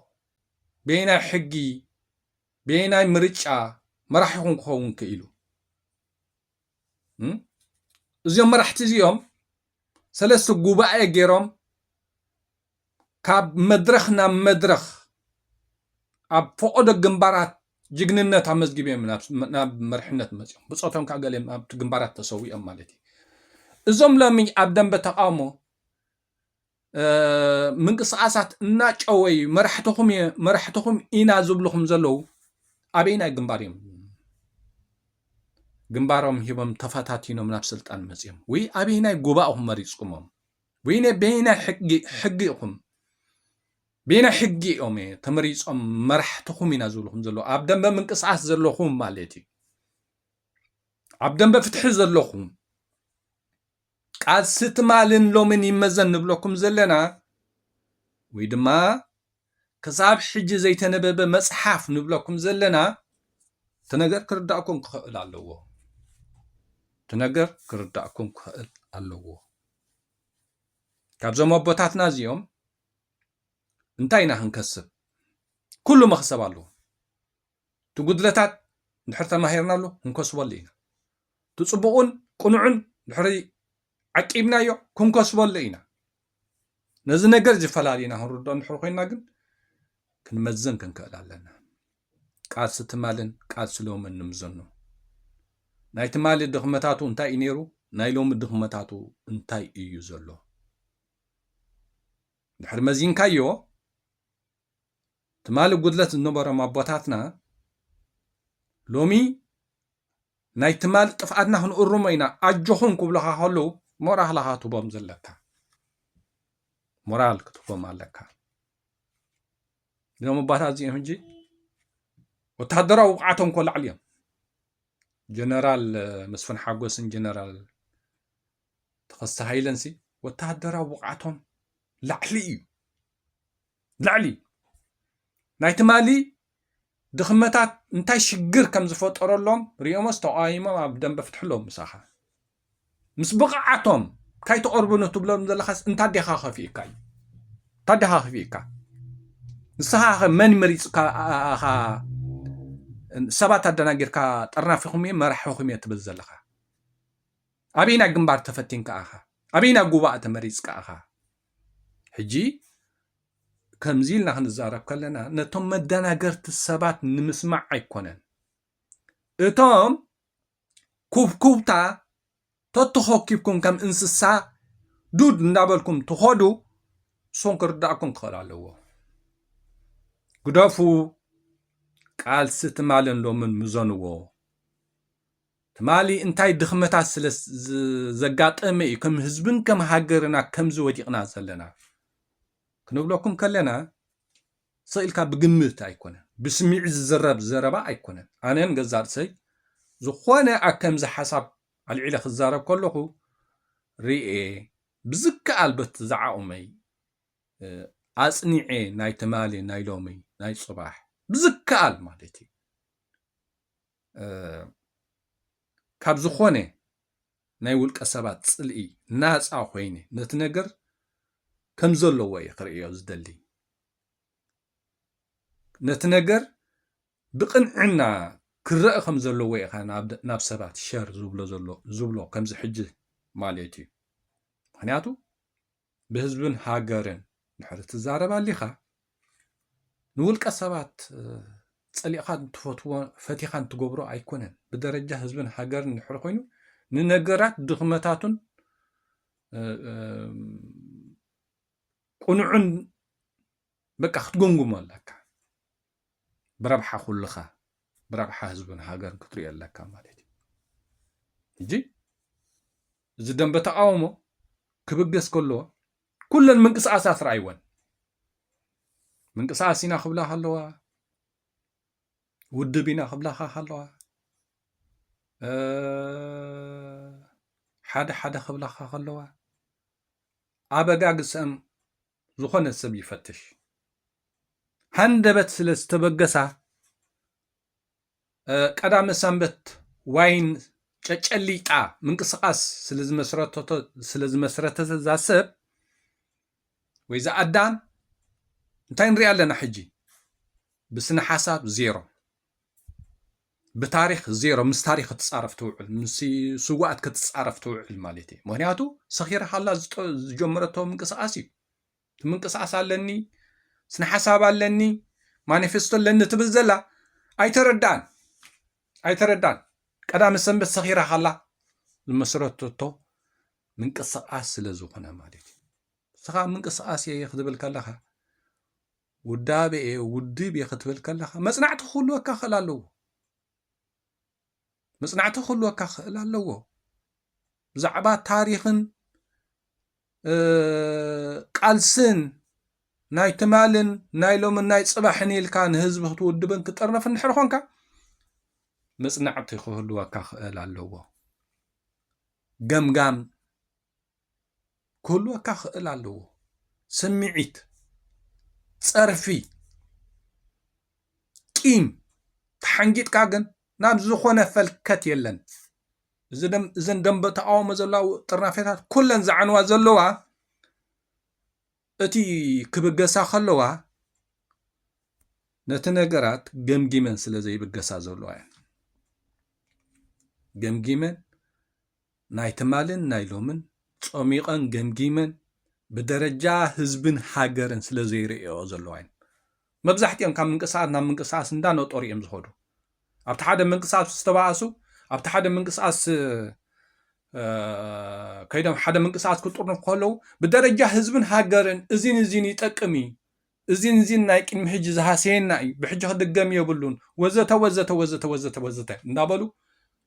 በየናይ ሕጊ፣ በየናይ ምርጫ መራሒኹም ክኸውን ክኢሉ? እም? እዚኦም መራሕቲ እዚኦም ሰለስተ ጉባኤ ገይሮም ካብ መድረኽ ናብ መድረኽ ኣብ ፈቐዶ ግንባራት ጅግንነት ኣመዝጊቦም ናብ፣ ናብ መርሕነት መጺኦም። ብጾቶም ከኣ ገሊኦም ኣብቲ ግንባራት ተሰዊኦም ማለት እዩ። እዞም ሎሚ ኣብ ደንበ ተቃውሞ፣ እ፣ ምንቅስቃሳት እናጨወዩ መራሕትኹም እየ-፣ መራሕትኹም ኢና ዝብልኹም ዘለዉ ኣበየናይ ግንባር እዮም ግንባሮም ሂቦም ተፈታቲኖም ናብ ስልጣን መጺኦም? ወይ ኣበየናይ ጉባኤኹም መሪጽኩሞም? ወይ ናይ በየናይ ሕጊ፣ ሕጊ ኢኹም? በየናይ ሕጊ እዮም ተመሪጾም መራሕትኹም ኢና ዝብልኹም ዘለዉ? ኣብ ደንበ ምንቅስቃስ ዘለኹም ማለት እዩ። ኣብ ደንበ ፍትሒ ዘለኹም፣ ቃልሲ ትማልን ሎምን ይመዘን ንብለኩም ዘለና፣ ወይ ድማ ክሳብ ሕጂ ዘይተነበበ መጽሓፍ ንብለኩም ዘለና፣ እቲ ነገር ክርዳእኩም ክኽእል ኣለዎ። እቲ ነገር ክርዳእኩም ክኽእል ኣለዎ። ካብዞም ኣቦታትና እዚኦም እንታይ ኢና ክንከስብ? ኩሉ መኽሰብ ኣለዎ። እቲ ጉድለታት እንድሕር ተማሂርናሉ ክንከስበሉ ኢና። እቲ ጽቡቕን ቅኑዕን ድሕሪ ዓቂብናዮ ክንከስበሉ ኢና። ነዚ ነገር ዝፈላልዩና ክንርድኦ እንድሕር ኮይንና ግን ክንመዝን ክንክእል ኣለና። ቃልሲ ትማልን ቃልሲ ሎምን ንምዘኖ። ናይ ትማሊ ድኽመታቱ እንታይ እዩ ነይሩ? ናይ ሎሚ ድኽመታቱ እንታይ እዩ ዘሎ? ድሕሪ መዚንካዮ ትማሊ ጉድለት ዝነበሮም ኣቦታትና ሎሚ ናይ ትማሊ ጥፍኣትና ክንእርሞ ኢና ኣጆኹም ክብሉኻ ከለዉ ሞራል ኢኻ ትህቦም ዘለካ። ሞራል ክትህቦም ኣለካ። እዞም ኣባታት እዚኦም ሕጂ ወታደራዊ ብቕዓቶም እኮ ላዕሊ እዮም። ጀነራል መስፍን ሓጎስን ጀነራል ተኸስተ ሃይለንሲ ወታደራዊ ብቕዓቶም ላዕሊ እዩ። ላዕሊ ናይ ትማሊ ድኽመታት እንታይ ሽግር ከም ዝፈጠረሎም ሪኦሞስ ተቃይሞም ኣብ ደንበ ፍትሕሎም ምሳኻ ምስ ብቕዓቶም ካይተቐርቡኑ ትብሎም ዘለኻስ እንታ ዴኻ ከፊእካ እዩ። እንታ ዴኻ ከፊእካ ንስኻ ኸ መን መሪፅካ ኣኻ ሰባት ኣደናጊርካ ጠርናፊኹም እየ መራሕኹም እየ ትብል ዘለኻ? ኣበይና ግንባር ተፈቲንካ ኣኻ? ኣበይና ጉባእ ተመሪፅካ ኣኻ? ሕጂ ከምዚ ኢልና ክንዛረብ ከለና ነቶም መደናገርቲ ሰባት ንምስማዕ ኣይኮነን። እቶም ኩብኩብታ ተተኾኪብኩም ከም እንስሳ ዱድ እንዳበልኩም ትኸዱ እሶም ክርዳእኩም ክኽእል ኣለዎ። ግደፉ፣ ቃልሲ ትማልን ሎምን ምዘንዎ። ትማሊ እንታይ ድኽመታት ስለ ዘጋጠመ እዩ ከም ህዝብን ከም ሃገርና ከምዚ ወዲቕና ዘለና ክንብለኩም ከለና ስቕ ኢልካ ብግምት ኣይኮነን፣ ብስምዒት ዝዝረብ ዘረባ ኣይኮነን። ኣነን ገዛእ ርእሰይ ዝኾነ ኣብ ከምዚ ሓሳብ ኣልዒለ ክዛረብ ከለኹ ርእየ ብዝከኣል በቲ ዝዓቑመይ ኣጽኒዐ ናይ ትማሊ ናይ ሎሚ ናይ ጽባሕ ብዝከኣል ማለት እዩ ካብ ዝኾነ ናይ ውልቀ ሰባት ጽልኢ ናጻ ኮይነ ነቲ ነገር ከም ዘለዎ እየ ክርእዮ ዝደሊ። ነቲ ነገር ብቕንዕና ክረአ ከም ዘለዎ ኢኻ ናብ ሰባት ሸር ዝብሎ ዘሎ ዝብሎ ከምዚ ሕጂ ማለት እዩ። ምክንያቱ ብህዝብን ሃገርን ድሕሪ ትዛረብ ኣሊኻ ንውልቀ ሰባት ጸሊእኻ ትፈትዎ ፈቲኻ ትገብሮ ኣይኮነን። ብደረጃ ህዝብን ሃገርን ድሕሪ ኮይኑ ንነገራት ድኽመታቱን ቅኑዕን በቃ ክትግምግሞ ኣለካ። ብረብሓ ኩልኻ ብረብሓ ህዝብን ሃገርን ክትሪኦ ኣለካ ማለት እዩ። ሕጂ እዚ ደንበ ተቃውሞ ክብገስ ከሎ ኩለን ምንቅስቃሳት ረኣይወን። ምንቅስቃስ ኢና ክብላ ከለዋ፣ ውድብ ኢና ክብላኻ ከለዋ፣ ሓደ ሓደ ክብላኻ ከለዋ ኣበጋግሰም ዝኾነ ሰብ ይፈትሽ። ሃንደበት ስለ ዝተበገሳ ቀዳመ ሰንበት ዋይን ጨጨሊጣ ምንቅስቃስ ስለ ዝመስረተተ እዛ ሰብ ወይ እዛ ኣዳም እንታይ ንሪኣ ኣለና ሕጂ? ብስነ ሓሳብ ዜሮ፣ ብታሪክ ዜሮ፣ ምስ ታሪክ ክትፃረፍ ትውዕል፣ ምስ ስዋኣት ክትፃረፍ ትውዕል ማለት እዩ። ምክንያቱ ሰኺራ ካላ ዝጀመረቶ ምንቅስቃስ እዩ። ምንቅስቃስ ኣለኒ፣ ስነ ሓሳብ ኣለኒ፣ ማኒፌስቶ ኣለኒ ትብል ዘላ ኣይተረዳን ኣይተረዳን። ቀዳመ ሰንበት ሰኺራ ካላ ዝመስረተቶ ምንቅስቃስ ስለ ዝኾነ ማለት እዩ። ንስኻ ምንቅስቃስ እየ ክትብል ከለኻ ውዳበ እየ ውድብ እየ ክትብል ከለኻ መፅናዕቲ ክህልወካ ክእል ኣለዎ። መፅናዕቲ ክህልወካ ክእል ኣለዎ። ብዛዕባ ታሪኽን ቃልስን ናይ ትማልን ናይ ሎምን ናይ ፅባሕን ኢልካ ንህዝቢ ክትውድብን ክጥርነፍ እንድሕር ኮንካ መፅናዕቲ ክህልወካ ክእል ኣለዎ። ገምጋም ክህልወካ ክእል ኣለዎ። ስምዒት፣ ፀርፊ፣ ቂም ተሓንጊጥካ ግን ናብ ዝኾነ ፈልከት የለን። እዘን ደንበ ተቃውሞ ዘለዋ ጥርናፌታት ኩለን ዝዓንዋ ዘለዋ እቲ ክብገሳ ከለዋ ነቲ ነገራት ገምጊመን ስለ ዘይብገሳ ዘለዋ እየን። ገምጊመን ናይ ትማልን ናይ ሎምን ጾሚቐን ገምጊመን ብደረጃ ህዝብን ሃገርን ስለ ዘይርእዮ ዘለዋ እየን። መብዛሕትኦም ካብ ምንቅስቓስ ናብ ምንቅስቓስ እንዳነጠሩ እዮም ዝኸዱ። ኣብቲ ሓደ ምንቅስቓስ ዝተባኣሱ ኣብቲ ሓደ ምንቅስቓስ ከይዶም ሓደ ምንቅስቓስ ክጥርንፉ ከለዉ ብደረጃ ህዝብን ሃገርን እዚን እዚን ይጠቅም እዩ፣ እዚን እዚን ናይ ቅድሚ ሕጂ ዝሃሰየና እዩ፣ ብሕጂ ክድገም የብሉን ወዘተ ወዘተ ወዘተ ወዘተ ወዘተ እንዳበሉ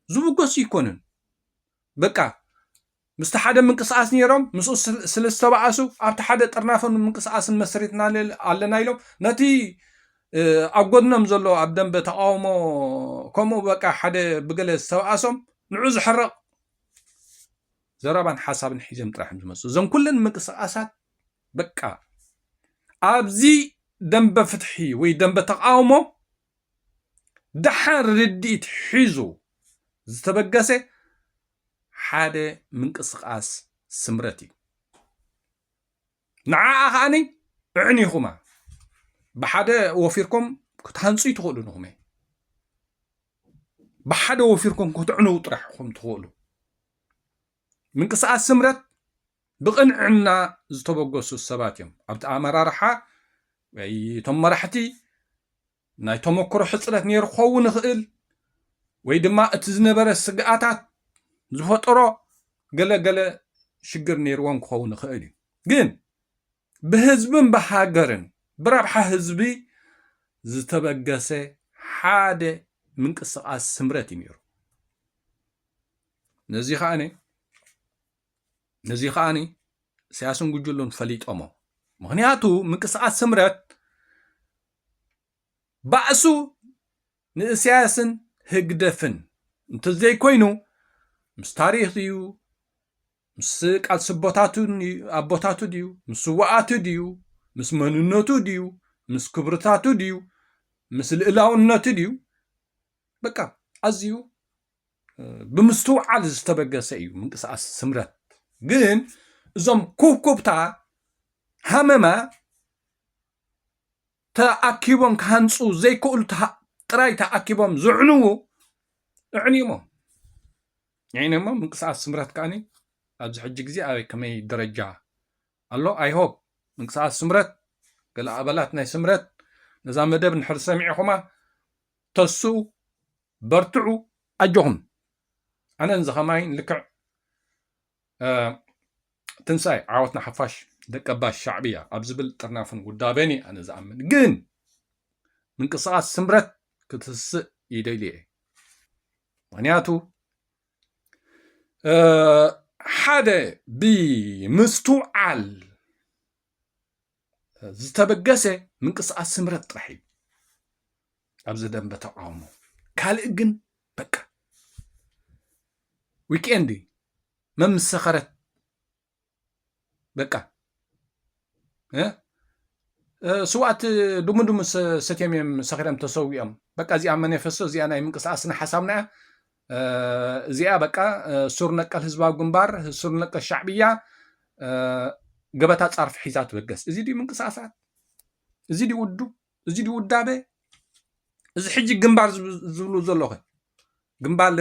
ዝብገሱ ይኮኑን። በቃ ምስቲ ሓደ ምንቅስቓስ ነይሮም ምስኡ ስለ ዝተባኣሱ ኣብቲ ሓደ ጥርናፈን ምንቅስቓስን መስሪትና ኣለና ኢሎም ነቲ ኣብ ጎድኖም ዘሎ ኣብ ደንበ ተቃውሞ ከምኡ በቃ ሓደ ብገለ ዝተባኣሶም ንዑ ዝሕረቕ ዘረባን ሓሳብን ሒዞም ጥራሕ ዝመፁ እዞም ኩለን ምንቅስቓሳት በቃ ኣብዚ ደንበ ፍትሒ ወይ ደንበ ተቃውሞ ደሓን ርድኢት ሒዙ ዝተበገሰ ሓደ ምንቅስቓስ ስምረት እዩ። ንዓኣ ከዓኒ እዕኒኹማ ብሓደ ወፊርኩም ክትሃንፁ ትኽእሉ ንኹም ብሓደ ወፊርኩም ክትዕንው ጥራሕ ኹም ትኽእሉ። ምንቅስቓስ ስምረት ብቕንዕና ዝተበገሱ ሰባት እዮም። ኣብቲ ኣመራርሓ ወይ እቶም መራሕቲ ናይ ተመክሮ ሕፅረት ነይሩ ክኸውን ይኽእል ወይ ድማ እቲ ዝነበረ ስግኣታት ዝፈጠሮ ገለገለ ሽግር ነይርዎም ክኸውን ይኽእል እዩ። ግን ብህዝብን ብሃገርን ብረብሓ ህዝቢ ዝተበገሰ ሓደ ምንቅስቓስ ስምረት እዩ ነይሩ። ነዚ ከዓኒ ነዚ ከዓኒ ኢሳያስን ጉጅሉን ፈሊጦሞ። ምኽንያቱ ምንቅስቓስ ስምረት ባእሱ ንእሳያስን ህግደፍን እንተዘይኮይኑ ምስ ታሪኽ ድዩ ምስ ቃልሲ ኣቦታቱ ድዩ ምስ ስዋኣቱ ድዩ ምስ መንነቱ ድዩ ምስ ክብርታቱ ድዩ ምስ ልእላውነቱ ድዩ በቃ ኣዝዩ ብምስትውዓል ዝተበገሰ እዩ ምንቅስቃስ ስምረት። ግን እዞም ኩብኩብታ ሃመማ ተኣኪቦም ክሃንፁ ዘይክእሉ ጥራይ ተኣኪቦም ዝዕንዉ እዕንዩሞ ይዕንሞ ምንቅስቃስ ስምረት ከዓኒ ኣብዚ ሕጂ ግዜ ኣበይ ከመይ ደረጃ ኣሎ ኣይሆብ ምንቅስቃስ ስምረት ገለ ኣባላት ናይ ስምረት ነዛ መደብ እንድሕር ሰሚዕኹማ ተስኡ በርትዑ ኣጆኹም ኣነ እንዚ ኸማይ ልክዕ ትንሳኤ ዓወት ንሓፋሽ ደቀባሽ ሻዕብያ ኣብ ዝብል ጥርናፍን ውዳቤን ኣነ ዝኣምን ግን ምንቅስቃስ ስምረት ክትስእ ይደልየ ምክንያቱ ሓደ ብምስትውዓል ዝተበገሰ ምንቅስቃስ ስምረት ጥራሕ እዩ ኣብዚ ደንበ ተቃውሞ ካልእ ግን በቃ ዊክኤንድ መምሰኸረት በቃ ስዋት ድሙ ድሙ ሰትዮም እዮም ሰኺሮም ተሰዊኦም በቃ እዚኣ መኔፈስቶ እዚኣ ናይ ምንቅስቃስና ሓሳብና እያ እዚኣ በቃ ሱር ነቀል ህዝባዊ ግንባር ሱር ነቀል ሻዕብያ ገበታ ጻርፍ ሒዛ ትበገስ እዚ ድዩ ምንቅስቃሳት እዚ ድዩ ውዱ እዚ ድዩ ውዳበ እዚ ሕጂ ግንባር ዝብሉ ዘለኹ ግንባር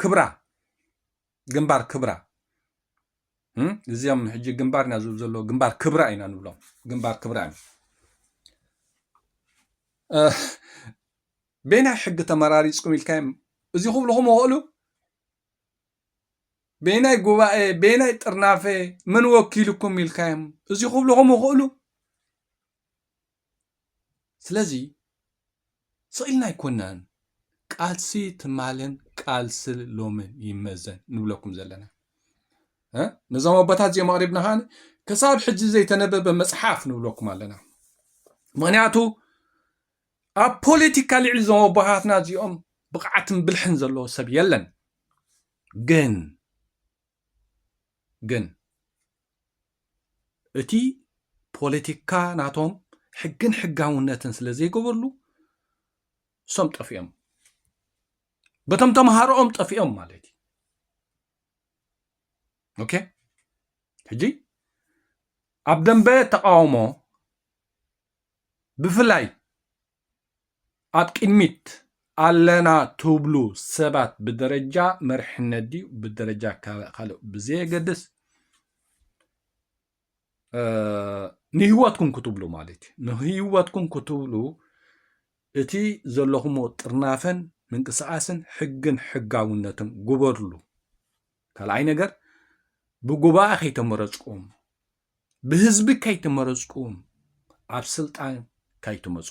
ክብራ ግንባር ክብራ እዚኦም ሕጂ ግንባር ኢና ዝብሉ ዘለዉ ግንባር ክብራ ኢና ንብሎም ግንባር ክብራ ኢና ቤናይ ሕጊ ተመራሪፅኩም ኢልካዮም እዚ ክብልኹም ይኽእሉ ቤናይ ጉባኤ ቤናይ ጥርናፈ መን ወኪልኩም ኢልካዮም እዚ ክብልኹም ይኽእሉ ስለዚ ስቕ ኢልና ኣይኮናን ቃልሲ ትማልን ቃልሲ ሎምን ይመዘን ንብለኩም ዘለና ነዞም ኣቦታት እዚኦም ኣቕሪብና ከዓ ክሳብ ሕጂ ዘይተነበበ መፅሓፍ ንብለኩም ኣለና ምክንያቱ ኣብ ፖለቲካ ልዕሊ እዞም ኣቦታትና እዚኦም ብቕዓትን ብልሕን ዘለዎ ሰብ የለን ግን ግን እቲ ፖለቲካ ናቶም ሕግን ሕጋውነትን ስለ ዘይገበርሉ እሶም ጠፊኦም በቶም ተምሃሮኦም ጠፊኦም ማለት እዩ ኦኬ ሕጂ ኣብ ደንበ ተቃውሞ ብፍላይ ኣብ ቅድሚት ኣለና ትብሉ ሰባት ብደረጃ መርሕነት ድዩ ብደረጃ ካልእ ብዘየገድስ ንህይወትኩም ክትብሉ ማለት እዩ። ንህይወትኩም ክትብሉ እቲ ዘለኹሞ ጥርናፈን ምንቅስቃስን ሕግን ሕጋውነትን ግበርሉ። ካልኣይ ነገር ብጉባኤ ከይተመረፅኩም ብህዝቢ ከይተመረፅኩም ኣብ ስልጣን ከይትመፁ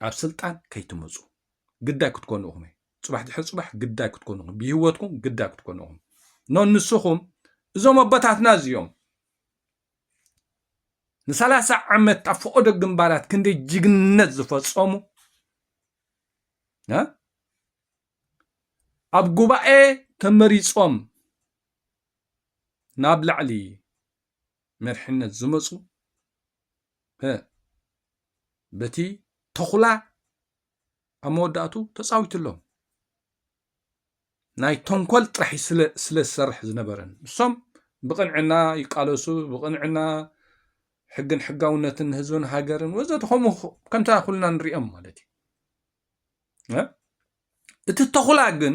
ኣብ ስልጣን ከይትመፁ ግዳይ ክትኮኑ ኢኹም። ፅባሕ ድሕሪ ፅባሕ ግዳይ ክትኮኑ ኢኹም። ብህይወትኩም ግዳይ ክትኮኑ ኢኹም። ኖ ንስኹም እዞም ኣቦታትና እዚኦም ንሰላሳ ዓመት ኣብ ፈቐዶ ግንባራት ክንደይ ጅግንነት ዝፈፀሙ ኣብ ጉባኤ ተመሪፆም ናብ ላዕሊ መርሕነት ዝመፁ በቲ ተኹላ ኣብ መወዳእቱ ተፃዊትሎም። ናይ ተንኮል ጥራሕ ስለ ዝሰርሕ ዝነበረን እሶም ብቕንዕና ይቃለሱ፣ ብቕንዕና ሕግን ሕጋውነትን ህዝብን ሃገርን ወዘተ ከምኡ ከምታ ኩልና ንሪኦም ማለት እዩ። እቲ ተኹላ ግን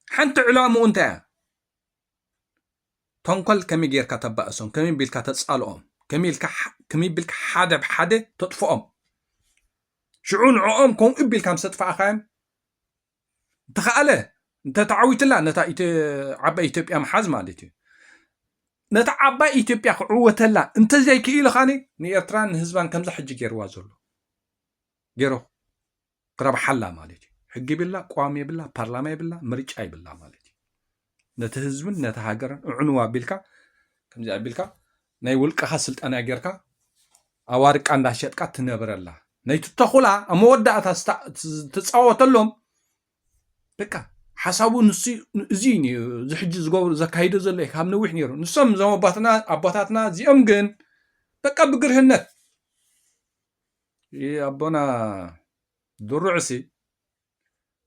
ሓንቲ ዕላምኡ እንታይ እያ? ተንኮል ከመይ ጌርካ ተባእሶም፣ ከመይ ቢልካ ተጻልኦም፣ ከመይ ቢልካ ሓደ ብሓደ ተጥፍኦም። ሽዑ ንዕኦም ከምኡ ቢልካ ምስ ኣጥፋእኻዮም እንተኸኣለ እንተተዓዊትላ ነታ ዓባይ ኢትዮጵያ ምሓዝ ማለት እዩ። ነታ ዓባይ ኢትዮጵያ ክዕወተላ እንተዘይክኢሉ ኻኒ ንኤርትራን ንህዝባን ከምዛ ሕጂ ገይርዋ ዘሎ ገይሮ ክረብሓላ ማለት እዩ። ሕጊ ይብላ፣ ቅዋም የብላ፣ ፓርላማ የብላ፣ ምርጫ ይብላ ማለት እዩ። ነቲ ህዝብን ነቲ ሃገርን እዕንዋ ቢልካ ከምዚ ኣቢልካ ናይ ውልቅኻ ስልጠና ጌርካ ኣዋርቃ እንዳሸጥካ ትነብረላ። ነይቲ ተኹላ ኣብ መወዳእታ ትፃወተሎም በቃ ሓሳቡ ንሱ እዚ እዚ ሕጂ ዝገብሩ ዘካይዶ ዘሎ ካብ ነዊሕ ነይሩ። ንሶም እዞም ኣባትና ኣቦታትና እዚኦም ግን በቃ ብግርህነት ኣቦና ድሩዕሲ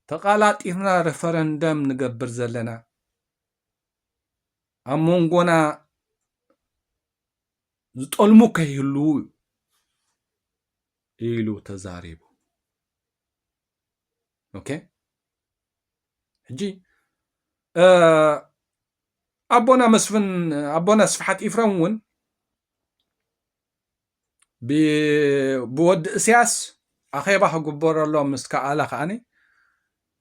ተቓላጢፍና ሪፈረንደም ንገብር ዘለና ኣብ መንጎና ዝጠልሙ ከይህልዉ ኢሉ ተዛሪቡ። ኦኬ ሕጂ ኣቦና መስፍን ኣቦና ስፍሓት ኢፍረም እውን ብወዲ እስያስ ኣኼባ ክግበረሎም ምስ ከኣለ ከዓኒ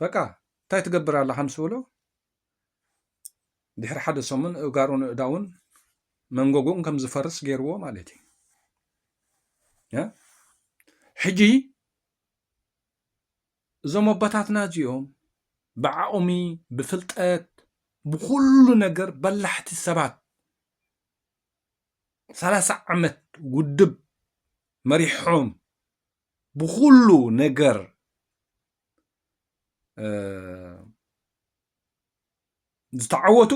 በቃ እንታይ ትገብር ኣለኻ ምስ በሎ ድሕሪ ሓደ ሰሙን እጋሩን እዳውን መንጎጉን ከም ዝፈርስ ገይርዎ ማለት እዩ። ሕጂ እዞም ኣቦታትና እዚኦም ብዓቕሚ ብፍልጠት ብኩሉ ነገር በላሕቲ ሰባት ሰላሳ ዓመት ውድብ መሪሖም ብኩሉ ነገር ዝተዓወቱ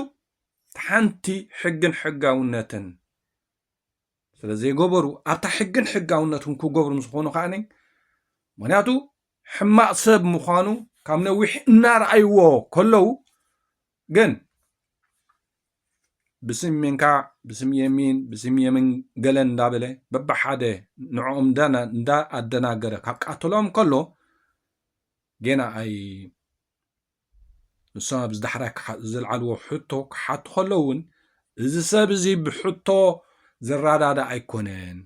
ሓንቲ ሕግን ሕጋውነትን ስለ ዘይገበሩ ኣብታ ሕግን ሕጋውነትን ክገብሩ ምስ ዝኾኑ ከዓኒ ምክንያቱ ሕማቕ ሰብ ምዃኑ ካብ ነዊሕ እናረኣይዎ ከለዉ ግን ብስም የሚንካ ብስም የሚን ብስም የምን ገለ እንዳበለ በብሓደ ንዕኦም እንዳ ኣደናገረ ካብ ቃተሎም ከሎ ጌና ኣይ ንሶም ኣብዚ ዳሕራይ ዘልዓልዎ ሕቶ ክሓቱ ከለዉ እውን እዚ ሰብ እዚ ብሕቶ ዝረዳዳእ ኣይኮነን።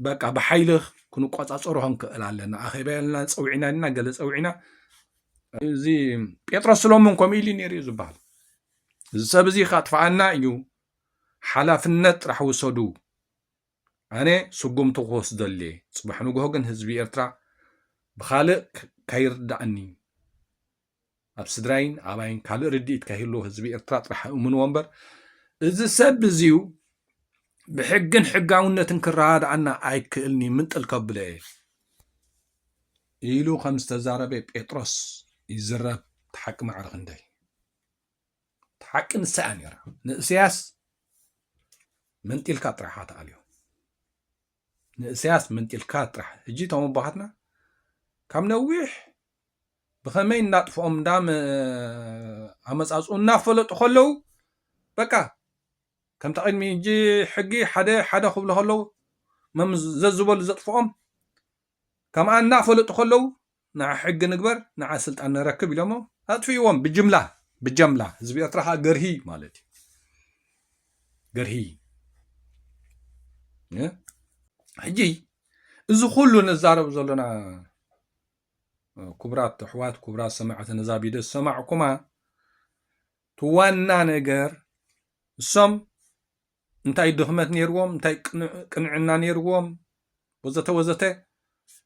በቃ ብሓይሊ ክንቆፃፀሮ ክንክእል ኣለና። ኣኼባ የልና ፀውዒና ና ገለ ፀውዒና እዚ ጴጥሮስ ስሎሞን ከምኡ ኢሉ ነይሩ እዩ ዝበሃል። እዚ ሰብ እዚ ከጥፍኣና እዩ፣ ሓላፍነት ጥራሕ ውሰዱ። ኣነ ስጉምቲ ክወስደሉ እየ። ፅባሕ ንግሆ ግን ህዝቢ ኤርትራ ብኻልእ ከይርዳእኒ ኣብ ስድራይን ኣባይን ካልእ ርድኢት ከይህልዎ ህዝቢ ኤርትራ ጥራሕ እእምንዎ እምበር እዚ ሰብ እዚዩ ብሕግን ሕጋውነትን ክረዳዳኣና ኣይክእልኒ ምንጥል ከብሎ እየ ኢሉ ከም ዝተዛረበ ጴጥሮስ ይዝረብ። ተሓቂ ማዕረ ክንደይ ተሓቂ ንሳ እያ ነይራ። ንእስያስ መንጢልካ ጥራሕ ኣትኣልዮ። ንእስያስ መንጢልካ ጥራሕ። ሕጂ እቶም ኣቦኻትና ካብ ነዊሕ ብኸመይ እናጥፍኦም እንዳ ኣመፃፅኡ እናፈለጡ ከለዉ በቃ ከምቲ ቅድሚ ሕጂ ሕጊ ሓደ ሓደ ክብሉ ከለዉ መም ዘዝበሉ ዘጥፍኦም ከምኣ እናፈለጡ ከለዉ ንዓ ሕጊ ንግበር፣ ንዓ ስልጣን ንረክብ ኢሎሞ ኣጥፊእዎም ብጅምላ፣ ብጀምላ። ህዝቢ ኤርትራ ከዓ ገርሂ ማለት እዩ። ገርሂ። እ? ሕጂ እዚ ኩሉ ንዛረብ ዘሎና፣ ክቡራት ኣሕዋት፣ ክቡራት ሰማዕቲ፣ ነዛ ቪድዮ ዝሰማዕኩማ፣ እቲ ዋና ነገር እሶም እንታይ ድኽመት ነይርዎም፣ እንታይ ቅንዕ-፣ ቅንዕና ነይርዎም፣ ወዘተ ወዘተ፣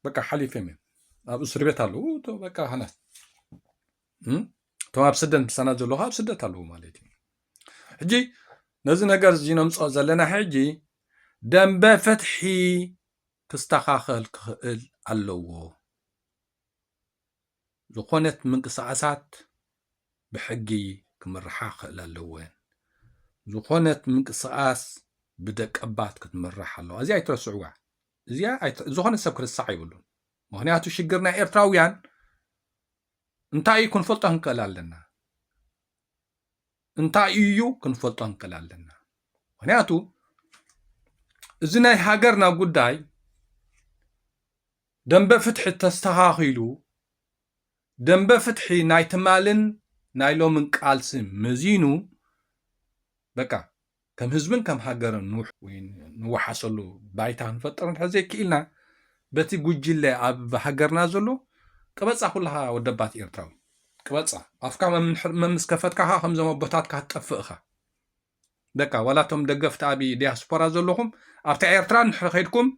በቃ ሓሊፎም እዮም። ኣብ እስር ቤት ኣለዉ፣ እቶ በቃ ሃናት። እም? እቶም ኣብ ስደት ምሳና ዘለዉ ኣብ ስደት ኣለዉ ማለት እዩ። ሕጂ ነዚ ነገር እዚ ነምጽኦ ዘለና ሕጂ ደንበ ፍትሒ ክስተኻኸል ክኽእል ኣለዎ። ዝኾነት ምንቅስቓሳት ብሕጊ ክምርሓ ክኽእል ኣለወን። ዝኾነት ምንቅስቓስ ብደቀባት ክትምራሕ ኣለዋ። እዚኣ ኣይትረስዕዋ። እዚኣ ኣይት-፣ ዝኾነ ሰብ ክርስዕ ኣይብሉን። ምኽንያቱ ሽግር ናይ ኤርትራውያን እንታይ እዩ ክንፈልጦ ክንክእል ኣለና። እንታይ እዩ ክንፈልጦ ክንክእል ኣለና። ምኽንያቱ እዚ ናይ ሃገርና ጉዳይ ደንበ ፍትሒ ተስተኻኺሉ፣ ደንበ ፍትሒ ናይ ትማልን ናይ ሎምን ቃልሲ መዚኑ፣ በቃ ከም ህዝብን ከም ሃገርን ንውሕ-፣ ወይ ንወሓሰሉ ባይታ ክንፈጥር እንድሕር ዘይክኢልና፣ በቲ ጉጅለ ኣብ ሃገርና ዘሎ ቅበጻ ኩልኻ ወደባት ኤርትራዊ። ቅበጻ። ኣፍካ መምንሕር-፣ መምስ ከፈትካ ኸዓ ከምዞም ኣቦታትካ ክትጠፍእ ኢኻ። በቃ፣ ዋላ እቶም ደገፍቲ ኣቢ ዲያስፖራ ዘለኹም፣ ኣብታ ኤርትራ እንድሕር ኸይድኩም፣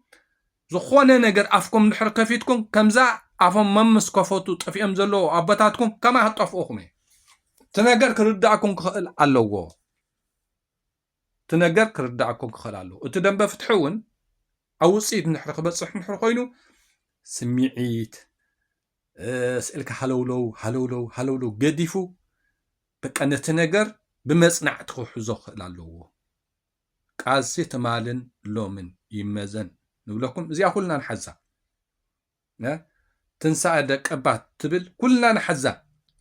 ዝኾነ ነገር ኣፍኩም እንድሕር ከፊትኩም፣ ከምዛ ኣፎም መምስ ከፈቱ ጠፊኦም ዘለዉ ኣቦታትኩም፣ ከማ ክትጠፍኡኹም እየ። እቲ ነገር ክርዳእኩም ክኽእል ኣለዎ። እቲ ነገር ክርዳእኩም ክኽእል ኣለዎ። እቲ ደንበ ፍትሒ እውን ኣብ ውጽኢት እንድሕር ክበጽሕ እንድሕር ኮይኑ፣ ስምዒት፣ እ፣ ስእልካ ሃለውለው፣ ሃለውለው፣ ሃለውለው ገዲፉ፣ በቃ ነቲ ነገር ብመጽናዕቲ ክሕዞ ክኽእል ኣለዎ። ቃልሲ ትማልን ሎምን ይመዘን ንብለኩም፣ እዚኣ ኩልና ንሓዛ። እ? ትንሳኤ ደቀባት ትብል ኩልና ንሓዛ።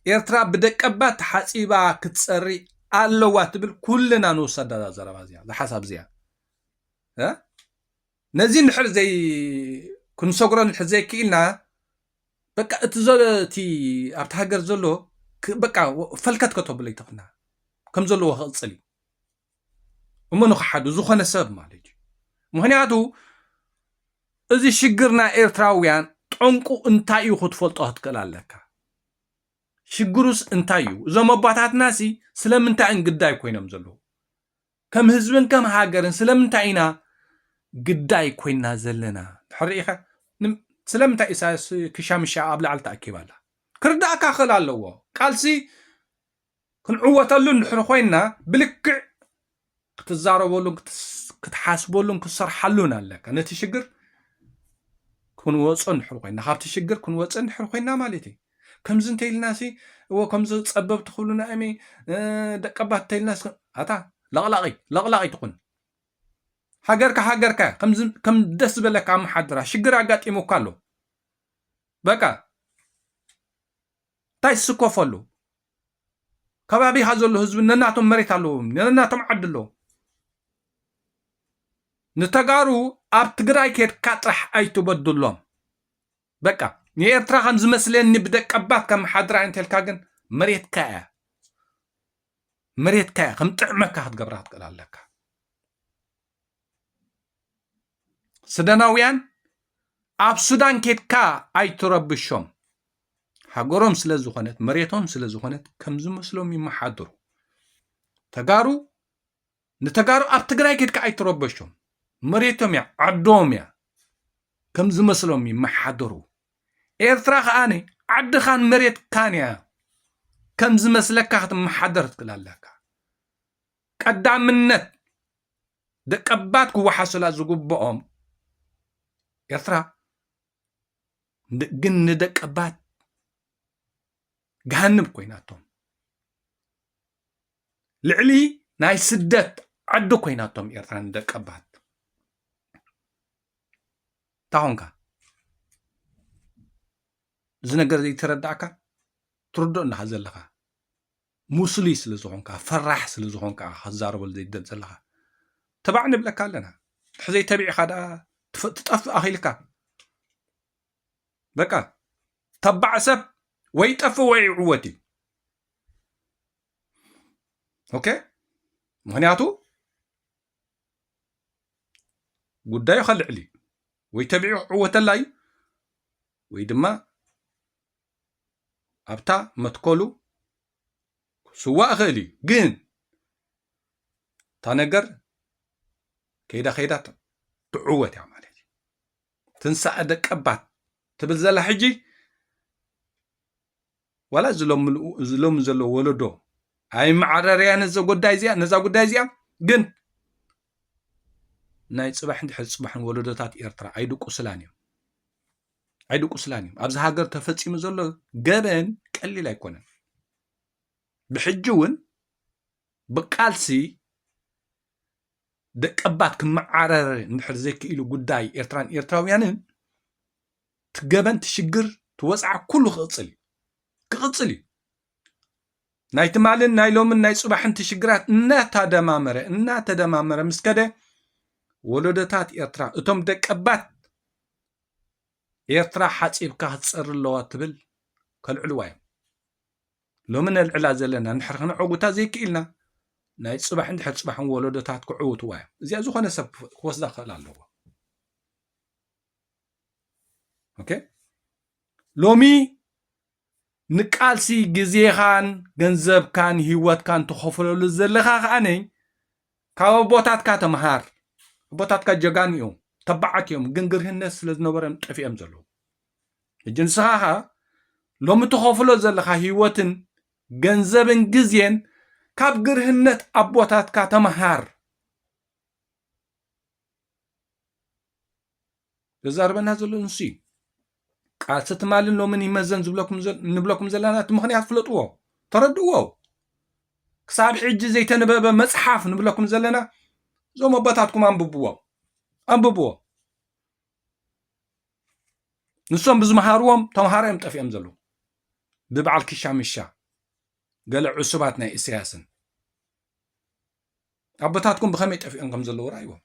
ኤርትራ ብደቀባት ተሓጺባ ክትጸሪ ኣለዋ ትብል ኩልና ንውሰዳ እዛ ዘረባ እዚኣ፣ እዛ ሓሳብ እዚኣ። እ? ነዚ እንድሕር ዘይ-፣ ክንሰግሮ እንድሕር ዘይክኢልና፣ በቃ እቲ ዘሎ፣ እቲ ኣብቲ ሃገር ዘሎ ክ-፣ በቃ ፈልከት ከተብሎ ይትኽና። ከም ዘለዎ ክቕጽል እዩ። እሞ ንኽሓዱ ዝኾነ ሰብ ማለት እዩ። ምኽንያቱ እዚ ሽግር ናይ ኤርትራውያን ጠንቁ እንታይ እዩ ክትፈልጦ ክትክእል ኣለካ። ሽግሩስ እንታይ እዩ? እዞም ኣቦታትናሲ ስለምንታይ እዮም ግዳይ ኮይኖም ዘለዉ? ከም ህዝብን ከም ሃገርን ስለምንታይ ኢና ግዳይ ኮይና ዘለና? ድሕር ርኢኻ፣ ንም-፣ ስለምንታይ ኢሳያስ ክሻምሻ ኣብ ላዕሊ ተኣኪባ ኣላ? ክርዳእካ ክኽእል ኣለዎ። ቃልሲ ክንዕወተሉ እንድሕር ኮይና፣ ብልክዕ ክትዛረበሉን ክትስ-፣ ክትሓስበሉን ክትሰርሓሉን ኣለካ። ነቲ ሽግር ክንወጾ እንድሕር ኮይና፣ ካብቲ ሽግር ክንወጽእ እንድሕር ኮይና ማለት እዩ። ከምዚ እንተኢልናሲ፣ እወ፣ ከምዚ ጸበብቲ ክብሉና እሚ፣ እ፣ ደቀባት እንተኢልናሲ፣ ኣታ፣ ለቕላቒ፣ ለቕላቒ ትኹን። ሃገርካ ሃገርካ፣ ከምዚ፣ ከም ደስ ዝበለካ ኣመሓድራ። ሽግር ኣጋጢሙካ ኣሎ። በቃ፣ እንታይ ትስከፈሉ? ከባቢኻ ዘሎ ህዝቢ ነናቶም መሬት ኣለዎም፣ ነናቶም ዓዲ ኣለዎም። ንተጋሩ ኣብ ትግራይ ኬድካ ጥራሕ ኣይትበድሎም። በቃ፣ ንኤርትራ ከም ዝመስለኒ ብደቀባት ከም ሓድራ እንተልካ ግን መሬትካ እያ። መሬትካ እያ፣ ከም ጥዕመካ ክትገብራ ክትክእል ኣለካ። ሱዳናውያን ኣብ ሱዳን ኬድካ ኣይትረብሾም። ሃገሮም ስለ ዝኾነት፣ መሬቶም ስለ ዝኾነት፣ ከም ዝመስሎም ይመሓድሩ። ተጋሩ፣ ንተጋሩ ኣብ ትግራይ ኬድካ ኣይትረበሾም። መሬቶም እያ፣ ዓዶም እያ። ከም ዝመስሎም ይመሓድሩ። ኤርትራ ከኣ ዓድኻን መሬትካን እያ። ከም ዝመስለካ ክትመሓደር ትክእል ኣለካ። ቀዳምነት ደቀባት ክወሓሱላ ዝግብኦም ኤርትራ ን-፣ ግን ንደቀባት ገሃንብ ኮይናቶም። ልዕሊ ናይ ስደት ዓዲ ኮይናቶም ኤርትራ ንደቀባት። እንታይ ኾንካ? እዚ ነገር ዘይተረዳእካ ትርድኦ ኣለኻ ዘለኻ። ሙስሉይ ስለ ዝኾንካ፣ ፈራሕ ስለ ዝኾንካ፣ ክትዛረበሉ ዘይደል ዘለኻ። ተባዕ ንብለካ ኣለና። ድሕሪ ዘይተቢዕኻ ደኣ ትፈ-፣ ትጠፍእ ኣኺልካ። በቃ ተባዕ ሰብ ወይ ጠፍ ወይ ዕወት እዩ። ኦኬ፣ ምክንያቱ ጉዳዩ ከልዕል እዩ። ወይ ተቢዑ ክዕወተላ እዩ ወይ ድማ ኣብታ መትከሉ ክስዋእ ይኽእል እዩ። ግን እታ ነገር ከይዳ ከይዳ ትዕወት እያ ማለት እዩ። ትንሳኤ ደቀባት ትብል ዘላ ሕጂ ዋላ እዚ ሎሚ ዘሎ ወለዶ ኣይመዓረርያ ነዛ ጉዳይ እዚኣ ነዛ ጉዳይ እዚኣ። ግን ናይ ፅባሕ እንድሕር ፅባሕን ወለዶታት ኤርትራ ኣይድቁስላን እዮም ኣይድቁስላን እዮም። ኣብዚ ሃገር ተፈፂሙ ዘሎ ገበን ቀሊል ኣይኮነን። ብሕጂ እውን ብቃልሲ ደቀባት ክመዓረር እንድሕር ዘይክኢሉ ጉዳይ ኤርትራን ኤርትራውያንን ትገበን ትሽግር ትወፅዓ ኩሉ ክቕፅል እዩ ክቕፅል እዩ። ናይ ትማልን ናይ ሎምን ናይ ፅባሕን ትሽግራት እናተደማመረ እናተደማመረ ምስ ከደ ወለዶታት ኤርትራ እቶም ደቀባት ኤርትራ ሓፂብካ ክትፀሪ ኣለዋ ትብል ከልዕልዋ እዮም። ሎሚ ነልዕላ ዘለና ንድሕር ክነዕውታ ዘይክኢልና ናይ ፅባሕ እንድሕር ፅባሕን ወለዶታት ክዕውትዋ እዮም። እዚኣ ዝኾነ ሰብ ክወስዳ ክኽእል ኣለዎ። ኦኬ፣ ሎሚ ንቃልሲ ግዜኻን ገንዘብካን ህይወትካን ትኸፍለሉ ዘለኻ ከኣነይ ካብ ኣቦታትካ ተምሃር። ኣቦታትካ ጀጋኑ እዮም፣ ተባዓት እዮም፣ ግን ግርህነት ስለ ዝነበሮም ጠፊኦም ዘለዉ። ሕጂ ንስኻ ኸኣ ሎሚ ትኸፍሎ ዘለኻ ህይወትን ገንዘብን ግዜን ካብ ግርህነት ኣቦታትካ ተምሃር። ዘዛርበና ዘሎ ንሱ እዩ። ቃልሲ ትማልን ሎምን ይመዘን ዝብለኩም ዘል- ንብለኩም ዘለና እቲ ምኽንያት ፍለጥዎ፣ ተረድእዎ። ክሳብ ሕጂ ዘይተነበበ መጽሓፍ ንብለኩም ዘለና እዞም ኣቦታትኩም ኣንብብዎ፣ ኣንብብዎ። ንሶም ብዝመሃርዎም ተምሃሮ እዮም ጠፊኦም ዘለዉ። ብበዓል ኪሻ ምሻ ገለ ዕሱባት ናይ ኢሳያስን ኣቦታትኩም ብኸመይ ጠፊኦም ከም ዘለዉ ርኣይዎም።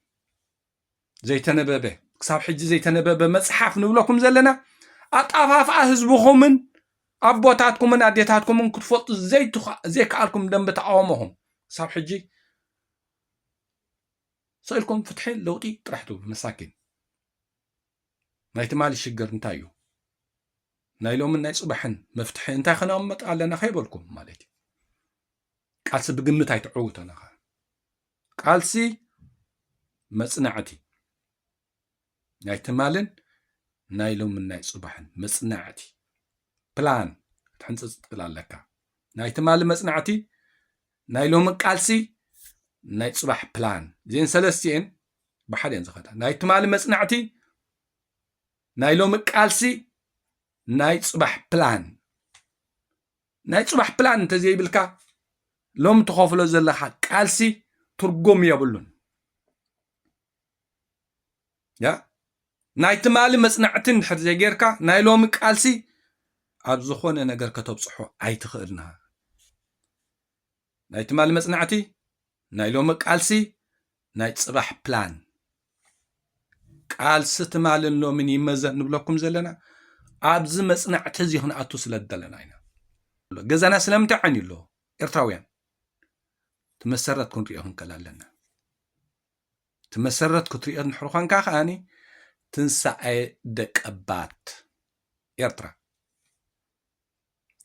ዘይተነበበ ክሳብ ሕጂ ዘይተነበበ መጽሓፍ ንብለኩም ዘለና ኣጣፋፍኣ ህዝብኹምን ኣቦታትኩምን ኣዴታትኩምን ክትፈልጡ ዘይትኻ- ዘይከኣልኩም ደንበ ተቃውሞኹም ክሳብ ሕጂ ስኢልኩም ፍትሒ ለውጢ ጥራሕ ትብሉ መሳኪን። ናይ ትማሊ ሽግር እንታይ እዩ? ናይ ሎምን ናይ ጽባሕን መፍትሒ እንታይ ከነቐምጥ ኣለና ከይበልኩም ማለት እዩ። ቃልሲ ብግምት ኣይትዕውቶን ኢኻ። ቃልሲ መጽናዕቲ ናይ ትማልን ናይ ሎምን ናይ ጽባሕን መጽናዕቲ ፕላን ክትሕንጽጽ ትኽእል ኣለካ። ናይ ትማሊ መጽናዕቲ ናይ ሎሚ ቃልሲ ናይ ጽባሕ ፕላን እዚአን ሰለስቲኤን ብሓደ እየን ዝኸዳ። ናይ ትማሊ መጽናዕቲ ናይ ሎሚ ቃልሲ ናይ ጽባሕ ፕላን ናይ ጽባሕ ፕላን እንተዘይብልካ ሎም ትኸፍሎ ዘለኻ ቃልሲ ትርጉም የብሉን። ያ ናይ ትማሊ መጽናዕቲ እንድሕር ዘይጌርካ ናይ ሎሚ ቃልሲ ኣብ ዝኾነ ነገር ከተብጽሖ ኣይትኽእልና። ናይ ትማሊ መጽናዕቲ ናይ ሎሚ ቃልሲ ናይ ጽባሕ ፕላን ቃልሲ ትማልን ሎምን ይመዘን ንብለኩም ዘለና ኣብዚ መጽናዕቲ እዚ ክንኣቱ ስለ ዝደለና ኢና። ገዛና ስለምንታይ ዓይኒ ኣሎ ኤርትራውያን ትመሰረት ክንሪኦ ክንከል ኣለና። ትመሰረት ክትሪኦ ንሕርኾንካ ከኣኒ ትንሳኤ ደቀባት ኤርትራ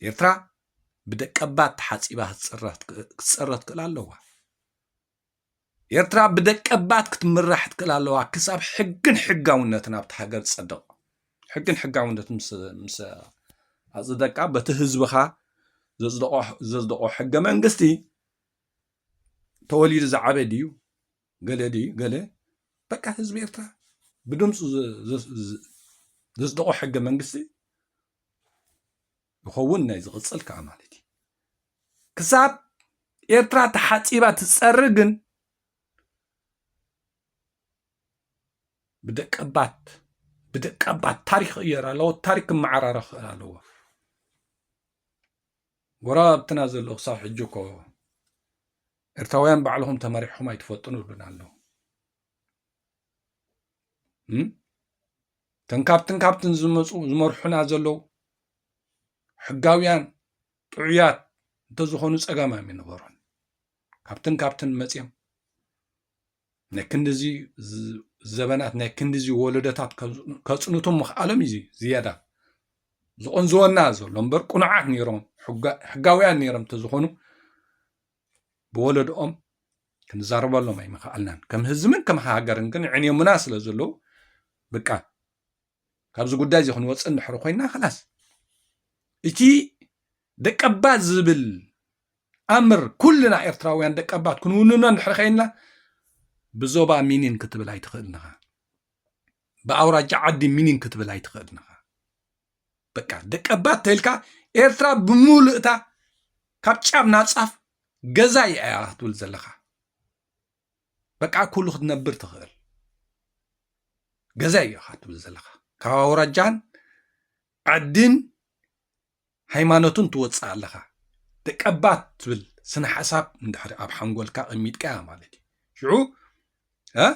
ኤርትራ ብደቀባት ተሓጺባ ክትጸረ ክትክእል ኣለዋ። ኤርትራ ብደቀባት ክትምራሕ ትክእል ኣለዋ። ክሳብ ሕግን ሕጋውነትን ኣብቲ ሃገር ዝጸድቕ ሕግን ሕጋውነት ምስ ኣጽደቃ በቲ ህዝብኻ ዘጽደቆ ሕገ መንግስቲ ተወሊዱ ዝዓበ ድዩ ገለ ድዩ ገለ በቃ ህዝቢ ኤርትራ ብድምፁ ዘጽደቆ ሕገ መንግስቲ ይኸውን ናይ ዝቕፅል ከዓ ማለት እዩ። ክሳብ ኤርትራ ተሓፂባ ትፀሪ ግን ብደቀባት ብደቀባት ታሪክ ክቕየር ኣለዎ። ታሪክ ክመዓራረ ክኽእል ኣለዎ። ጎረባብትና ዘለዉ ክሳብ ሕጂ እኮ ኤርትራውያን ባዕልኹም ተመሪሕኹም ኣይትፈልጡን ይብሉና ኣለዉ። እተን ካብትን ካብትን ዝመፁ ዝመርሑና ዘለዉ ሕጋውያን ጥዑያት እንተዝኾኑ ጸገም ኣይምነበሮን። ካብትን ካብትን መፅዮም ናይ ክንድዚ ዝ- ዘበናት ናይ ክንድዚ ወለዶታት ከ- ከጽንቱ ምኽኣሎም እዩ ዝያዳ ዝቕንዝወና ዘሎ እምበር ቅኑዓት ነይሮም ሕጋ- ሕጋውያን ነይሮም እንተዝኾኑ ብወለድኦም ክንዛረበሎም ኣይምኽኣልናን። ከም ህዝብን ከም ሃገርን ግን ዕንዮምና ስለ ዘለዉ በቃ ካብዚ ጉዳይ እዚ ክንወፅእ እንድሕር ኮይና ከላስ እቲ ደቀባት ዝብል ኣምር ኩልና ኤርትራውያን ደቀባት ክንውንኖ እንድሕር ከይንና ብዞባ ሚኒን ክትብል ኣይትኽእልን ኢኻ። ብኣውራጃ ዓዲ ሚኒን ክትብል ኣይትኽእልን ኢኻ። በቃ ደቀባት ተልካ ኤርትራ ብምሉእታ ካብ ጫፍ ናብ ጫፍ ገዛይ እያ ክትብል ዘለኻ። በቃ ኩሉ ክትነብር ትኽእል ገዛ እዩ ኢኻ ትብል ዘለኻ። ካብ ኣውራጃን ዓድን ሃይማኖትን ትወፅእ ኣለኻ። ደቀባት ትብል ስነ ሓሳብ እንድሕሪ ኣብ ሓንጎልካ ቀሚጥካያ ማለት እዩ። ሽዑ እ?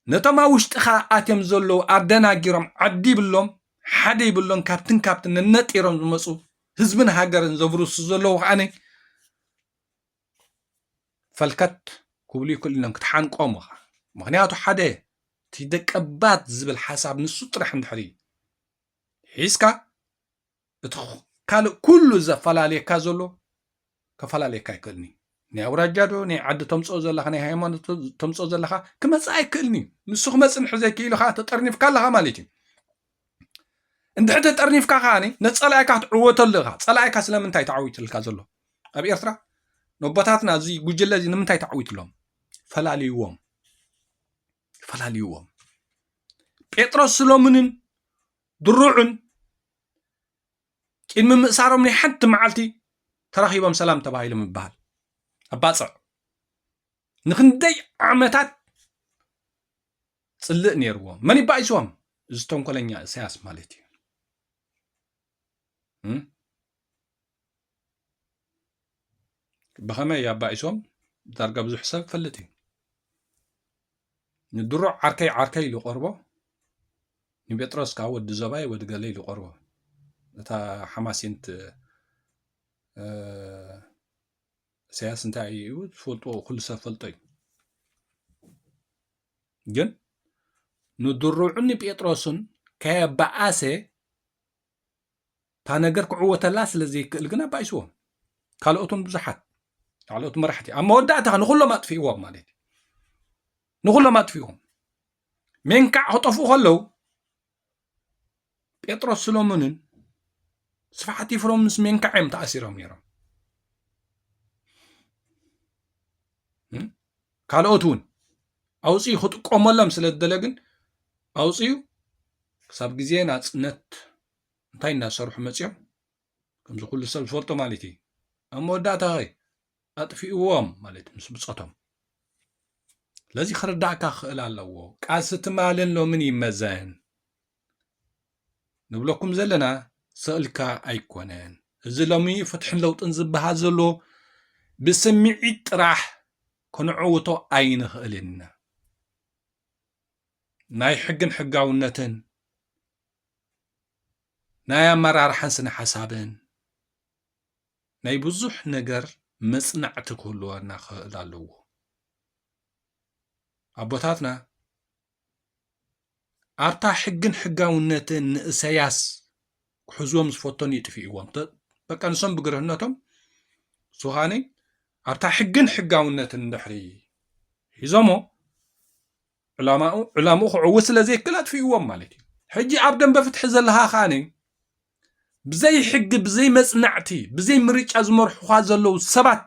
ነቶም ኣብ ውሽጥኻ ኣትዮም ዘለዉ ኣደናጊሮም ዓዲ ይብሎም ሓደ ይብሎም ካብትን ካብትን ነነጢሮም ዝመፁ ህዝብን ሃገርን ዘብርሱ ዘለዉ ከዓነ ፈልከት ክብሉ ይክእሉ እዮም ክትሓንቆም ኢኻ። ምክንያቱ ሓደ እቲ ደቀባት ዝብል ሓሳብ ንሱ ጥራሕ እንድሕር ሒዝካ እቲ ካልእ ኩሉ ዘፈላለየካ ዘሎ ከፈላለየካ ኣይክእልን እዩ። ናይ ኣውራጃ ዶ ናይ ዓዲ ተምፅኦ ዘለኻ ናይ ሃይማኖት ተምፅኦ ዘለኻ ክመፅእ ኣይክእልን እዩ። ንሱ ክመፅእ እንድሕር ዘይክኢሉ ከዓ ተጠርኒፍካ ኣለኻ ማለት እዩ። እንድሕር ተጠርኒፍካ ከዓኒ ነቲ ጸላኢካ ክትዕወተሉ ኢኻ። ጸላኢካ ስለምንታይ ተዓዊቱልካ ዘሎ? ኣብ ኤርትራ ነቦታትና እዚ ጉጅለ እዚ ንምንታይ ተዓዊቱሎም? ፈላልይዎም። ፈላልይዎም። ጴጥሮስ ስሎሙንን ድሩዕን ቅድሚ ምእሳሮም ናይ ሓንቲ መዓልቲ ተራኺቦም ሰላም ተባሂሎም ይበሃል። ኣባጽዕ ንክንደይ ዓመታት ጽልእ ነይርዎም። መን ይባኢስዎም? እዚ ተንኮለኛ እሳያስ ማለት እዩ። እም? ብኸመይ ኣባኢስዎም? ዳርጋ ብዙሕ ሰብ ይፈልጥ እዩ። ንድሮ ዓርከይ ዓርከይ ኢሉ ቀርቦ፣ ንጴጥሮስ ከዓ ወዲ ዞባይ ወዲ ገለ ኢሉ ቀርቦ። እታ ሓማሴንት እ፣ እሳያስ እንታይ እዩ ዝፈልጦ ኩሉ ሰብ ፈልጦ እዩ። ግን ንድሩዕን ንጴጥሮስን ከየበኣሰ እታ ነገር ክዕወተላ ስለ ዘይክእል ግን ኣባኢስዎም። ካልኦት እውን ብዙሓት ካልኦት መራሕቲ ኣብ መወዳእታ ንኩሎም ኣጥፊእዎም ማለት እዩ። ንኩሎም ኣጥፊእዎም። ሜንካዕ ክጠፍኡ ከለዉ ጴጥሮስ ስሎሞንን ስብሓት ይፍሮም ምስ ሜንካዕ እዮም ተኣሲሮም ነይሮም። እም? ካልኦት እውን ኣውፅኡ ክጥቀመሎም ስለ ዝደለ ግን ኣውፅኡ ክሳብ ግዜ ናፅነት እንታይ እናሰርሑ መፅኦም ከምዚ ኩሉ ሰብ ዝፈልጦ ማለት እዩ። ኣብ መወዳእታ ኸ ኣጥፊእዎም ማለት ምስ ብጾቶም። ስለዚ ክርዳእካ ክኽእል ኣለዎ። ቃልሲ ትማልን ሎምን ይመዘን ንብለኩም ዘለና ስእልካ ኣይኮነን። እዚ ሎሚ ፍትሕን ለውጥን ዝበሃል ዘሎ ብስምዒት ጥራሕ ክንዕውቶ ኣይንኽእልን ኢና። ናይ ሕግን ሕጋውነትን ናይ ኣመራርሓን ስነ ሓሳብን ናይ ብዙሕ ነገር መጽናዕቲ ክህልወና ክኽእል ኣለዎ። ኣቦታትና ኣብታ ሕግን ሕጋውነትን ንእሰያስ ክሕዝዎም ዝፈተኑ ይጥፍእዎም። ተ- በቃ ንሶም ብግርህነቶም ሱኻኒ ኣብታ ሕግን ሕጋውነትን እንድሕሪ ሒዞሞ ዕላማኡ ዕላምኡ ክዕውት ስለ ዘይክእል ኣጥፊእዎም ማለት እዩ። ሕጂ ኣብ ደንበ ፍትሒ ዘለኻ ከዓኒ ብዘይ ሕጊ ብዘይ መጽናዕቲ ብዘይ ምርጫ ዝመርሑኻ ዘለዉ ሰባት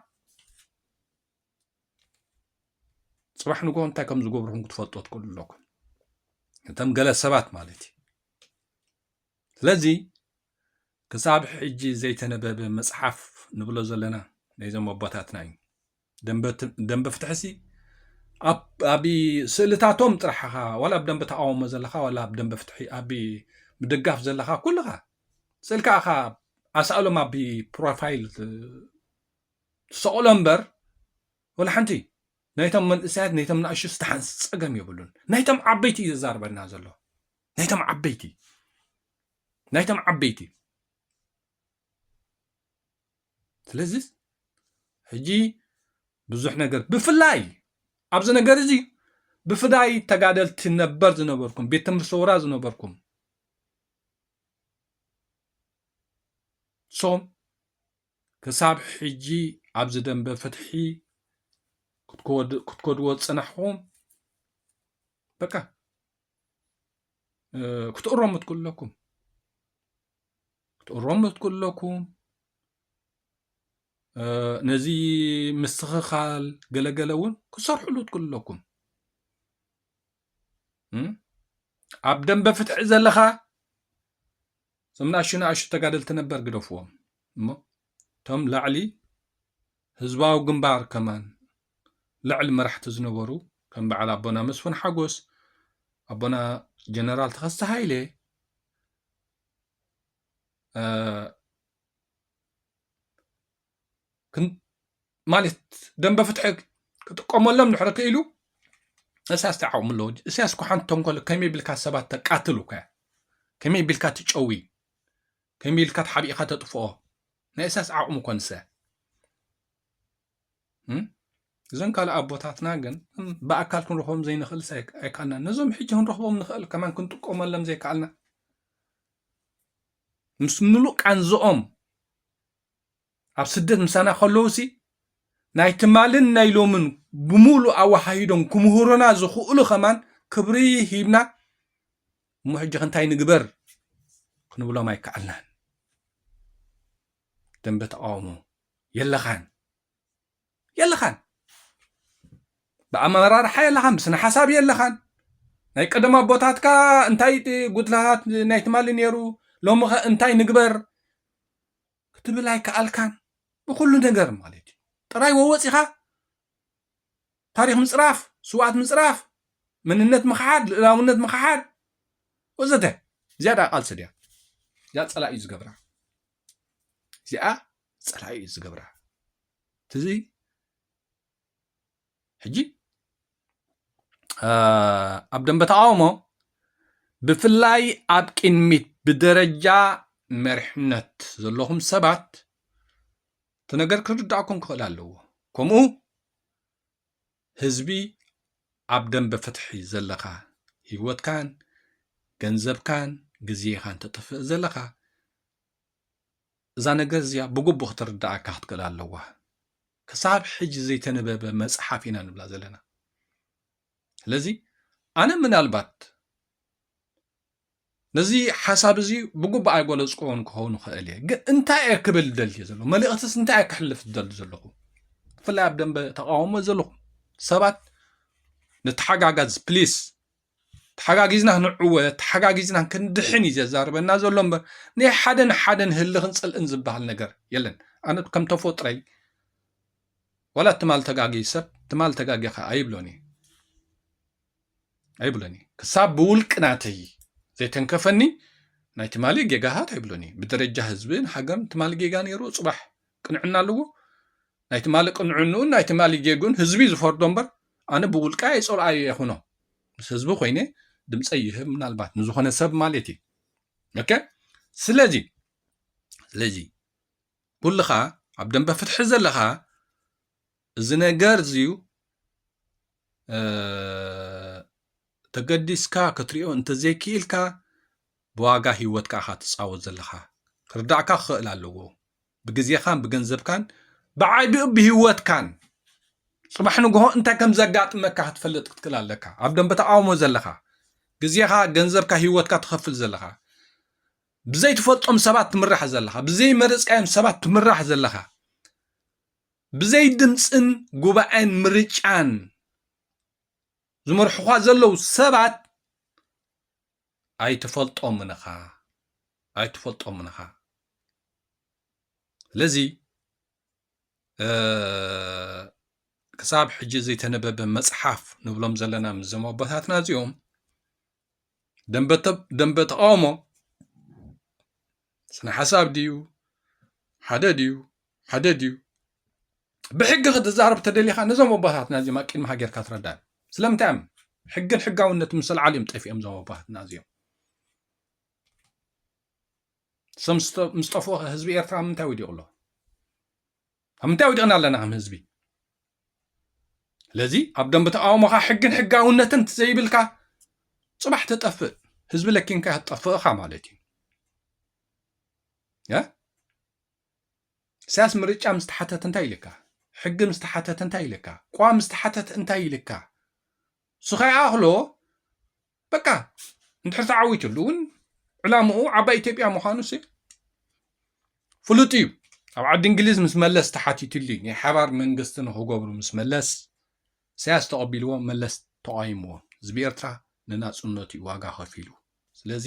ጽባሕ ንግሆ እንታይ ከም ዝገብርኹም ክትፈልጦ ትክእሉ ኣለኩም። እቶም ገለ ሰባት ማለት እዩ። ስለዚ ክሳብ ሕጂ ዘይተነበበ መጽሓፍ ንብሎ ዘለና ናይዞም ኣቦታትና እዩ። ደንበ ፍትሕሲ ኣብ ስእልታቶም ጥራሕ ኢኻ ዋላ ኣብ ደንበ ተቃውሞ ዘለኻ ዋላ ኣብ ደንበ ፍትሒ ኣብ ምድጋፍ ዘለኻ ኩልኻ ስእልካ ኢኻ ኣስኣሎም ኣብ ፕሮፋይል ትሰቕሎ እምበር ወላ ሓንቲ ናይቶም መንእሰያት ናይቶም ንኣሽቱ ዝተሓንስ ጸገም የብሉን። ናይቶም ዓበይቲ እዩ ዘዛርበና ዘሎ። ናይቶም ዓበይቲ ናይቶም ዓበይቲ ስለዚ ሕጂ ብዙሕ ነገር ብፍላይ ኣብዚ ነገር እዚ ብፍላይ ተጋደልቲ ነበር ዝነበርኩም ቤት ትምህርቲ ሰውራ ዝነበርኩም ሶም ክሳብ ሕጂ ኣብዚ ደንበ ፍትሒ ክትከድዎ ዝፀናሕኹም በቃ ክትእረሙ ትክእሉ ኣለኩም ክትእረሙ ትክእሉ ኣለኩም ነዚ ምስትኽኻል ገለገለ እውን ክሰርሕሉ ትክእሉ ኣለኩም ኣብ ደንበ ፍትሒ ዘለኻ እዞም ንኣሹ ንኣሹ ተጋደልቲ ነበር ግደፍዎም እሞ እቶም ላዕሊ ህዝባዊ ግንባር ከማን ልዕሊ መራሕቲ ዝነበሩ ከም በዓል ኣቦና መስፍን ሓጎስ ኣቦና ጀነራል ተኸስተ ሃይለ ማለት ደንበ ፍትሒ ክጥቀመሎም ድሕሪ ክኢሉ እሳስ ተዓቕሙ ኣለዎ እሳስ እኮ ሓንቲ ተንኮል ከመይ ቢልካ ሰባት ተቃትል እኮ ከመይ ቢልካ ትጨዊ ከመይ ኢልካ ተሓቢእካ ተጥፍኦ ናይ እሳስ ዓቕሙ እኮ ንሰ እዘን ካልእ ኣቦታትና ግን ብኣካል ክንረኽቦም ዘይንኽእል ኣይከኣልና ነዞም ሕጂ ክንረኽቦም ንኽእል ከማን ክንጥቀመሎም ዘይከኣልና ምስ ምሉእ ቃንዝኦም ኣብ ስደት ምሳና ከለውሲ ናይ ትማልን ናይ ሎምን ብምሉእ ኣወሃሂዶም ክምህሩና ዝኽእሉ ከማን ክብሪ ሂብና እሞ ሕጂ ክንታይ ንግበር ክንብሎም ኣይከኣልናን ደንበ ተቃውሞ የለኻን የለኻን ብኣመራርሓ የለኻን ብስነ ሓሳብ የለኻን ናይ ቀደም ኣቦታትካ እንታይ ጉድላት ናይ ትማሊ ነይሩ ሎሚ ኸ እንታይ ንግበር ክትብል ኣይከኣልካን ብኩሉ ነገር ማለት እዩ ጥራይ ወወፂኻ ታሪክ ምፅራፍ ስውኣት ምፅራፍ መንነት ምክሓድ ልእላውነት ምክሓድ ወዘተ እዚኣ ዳ ቃልሲ ድያ እዚኣ ፀላኢ እዩ ዝገብራ እዚኣ ፀላኢ እዩ ዝገብራ ትዚ ሕጂ ኣብ ደንበ ተቃውሞ ብፍላይ ኣብ ቅድሚት ብደረጃ መሪሕነት ዘለኹም ሰባት እቲ ነገር ክርዳእኩም ክኽእል ኣለዎ ከምኡ ህዝቢ ኣብ ደንበ ፍትሒ ዘለኻ ህይወትካን ገንዘብካን ግዜኻን ተጥፍእ ዘለኻ እዛ ነገር እዚኣ ብግቡእ ክትርዳኣካ ክትክእል ኣለዋ ክሳብ ሕጂ ዘይተነበበ መፅሓፍ ኢና ንብላ ዘለና ስለዚ ኣነ ምናልባት ነዚ ሓሳብ እዚ ብግቡእ ኣይገለፅክዎን ክኸውን ይኽእል እየ ግን እንታይ እየ ክብል ደልየ ዘለኹ መልእኽትስ እንታይ እየ ክሕልፍ ዝደሊ ዘለኹ ብፍላይ ኣብ ደንበ ተቃውሞ ዘለኹም ሰባት ንተሓጋጋዝ ፕሊስ ተሓጋጊዝና ክንዕወ ተሓጋጊዝና ክንድሕን እዩ ዘዛርበና ዘሎ እምበር ናይ ሓደ ንሓደ ንህልኽን ፅልእን ዝበሃል ነገር የለን ኣነ ከም ተፈጥረይ ዋላ ትማል ተጋጊ ሰብ ትማል ተጋጊኻ ኣይብሎን እየ ኣይብሎን እየ ክሳብ ብውልቂ ናተይ ዘይተንከፈኒ ናይ ትማሊ ጌጋታት ኣይብሎን እየ ብደረጃ ህዝብን ሃገርን ትማሊ ጌጋ ነይሩ ፅባሕ ቅንዕና ኣለዎ ናይ ትማሊ ቅንዕንኡን ናይ ትማሊ ጌግኡን ህዝቢ ዝፈርዶ እምበር ኣነ ብውልቃ የፀልኣዮ የኹኖ ምስ ህዝቢ ኮይነ ድምፀ ይህብ ምናልባት ንዝኾነ ሰብ ማለት እዩ ኦኬ ስለዚ ስለዚ ኩልኻ ኣብ ደንበ ፍትሒ ዘለኻ እዚ ነገር እዚዩ ተገዲስካ ክትሪኦ እንተዘይክኢልካ ብዋጋ ህይወትካ ኢኻ ትፃወት ዘለኻ ክርዳእካ ክኽእል ኣለዎ ብግዜኻን ብገንዘብካን ብዓቢኡ ብህይወትካን ፅባሕ ንግሆ እንታይ ከም ዘጋጥመካ ክትፈልጥ ክትክእል ኣለካ ኣብ ደንበ ተቃውሞ ዘለኻ ግዜኻ ገንዘብካ ህይወትካ ትኸፍል ዘለኻ ብዘይትፈልጦም ሰባት ትምራሕ ዘለኻ ብዘይ መረፅካዮም ሰባት ትምራሕ ዘለኻ ብዘይ ድምፅን ጉባኤን ምርጫን ዝመርሕኻ ዘለዉ ሰባት ኣይትፈልጦምን ኢኻ ኣይትፈልጦምን ኢኻ ስለዚ ክሳብ ሕጂ ዘይተነበበ መፅሓፍ ንብሎም ዘለና ምዞም ኣቦታትና እዚኦም ደንበ ተቃውሞ ስነ ሓሳብ ድዩ ሓደ ድዩ ሓደ ድዩ ብሕጊ ክትዛረብ ተደሊኻ ነዞም ኣቦታትና እዚኦም ኣቂድሚ ሃገርካ ትረዳን ስለምንታይ እዮም ሕግን ሕጋውነት ምስ ኣልዓሉ እዮም ጠፊኦም እዞም ኣቦታትና እዚኦም ሰብ ምስ ጠ-፣ ምስ ጠፍኦ ህዝቢ ኤርትራ ኣብ ምንታይ ወዲቑ ኣሎ? ኣብ ምንታይ ወዲቕና ኣለና ከም ህዝቢ? ስለዚ ኣብ ደንበ ተቃውሞኻ ሕግን ሕጋውነትን ዘይብልካ ጽባሕ ትጠፍእ፣ ህዝቢ ለኪምካ ትጠፍእኻ ማለት እዩ። ያ? ኢሳያስ ምርጫ ምስ ተሓተት እንታይ ኢልካ? ሕጊ ምስ ተሓተት እንታይ ኢልካ? ቋ ምስ ተሓተት እንታይ ኢልካ? ስኻ ይኣኽሎ። በቃ እንድሕር ተዓዊትሉ እውን ዕላምኡ ዓባይ ኢትዮጵያ ምዃኑ ሲ ፍሉጥ እዩ። ኣብ ዓዲ እንግሊዝ ምስ መለስ ተሓቲትሉ እዩ። ናይ ሓባር መንግስቲ ንኽገብሩ ምስ መለስ ኢሳያስ ተቐቢልዎ፣ መለስ ተቓይምዎ። ህዝቢ ኤርትራ ንናጽነቱ እዩ ዋጋ ከፊሉ። ስለዚ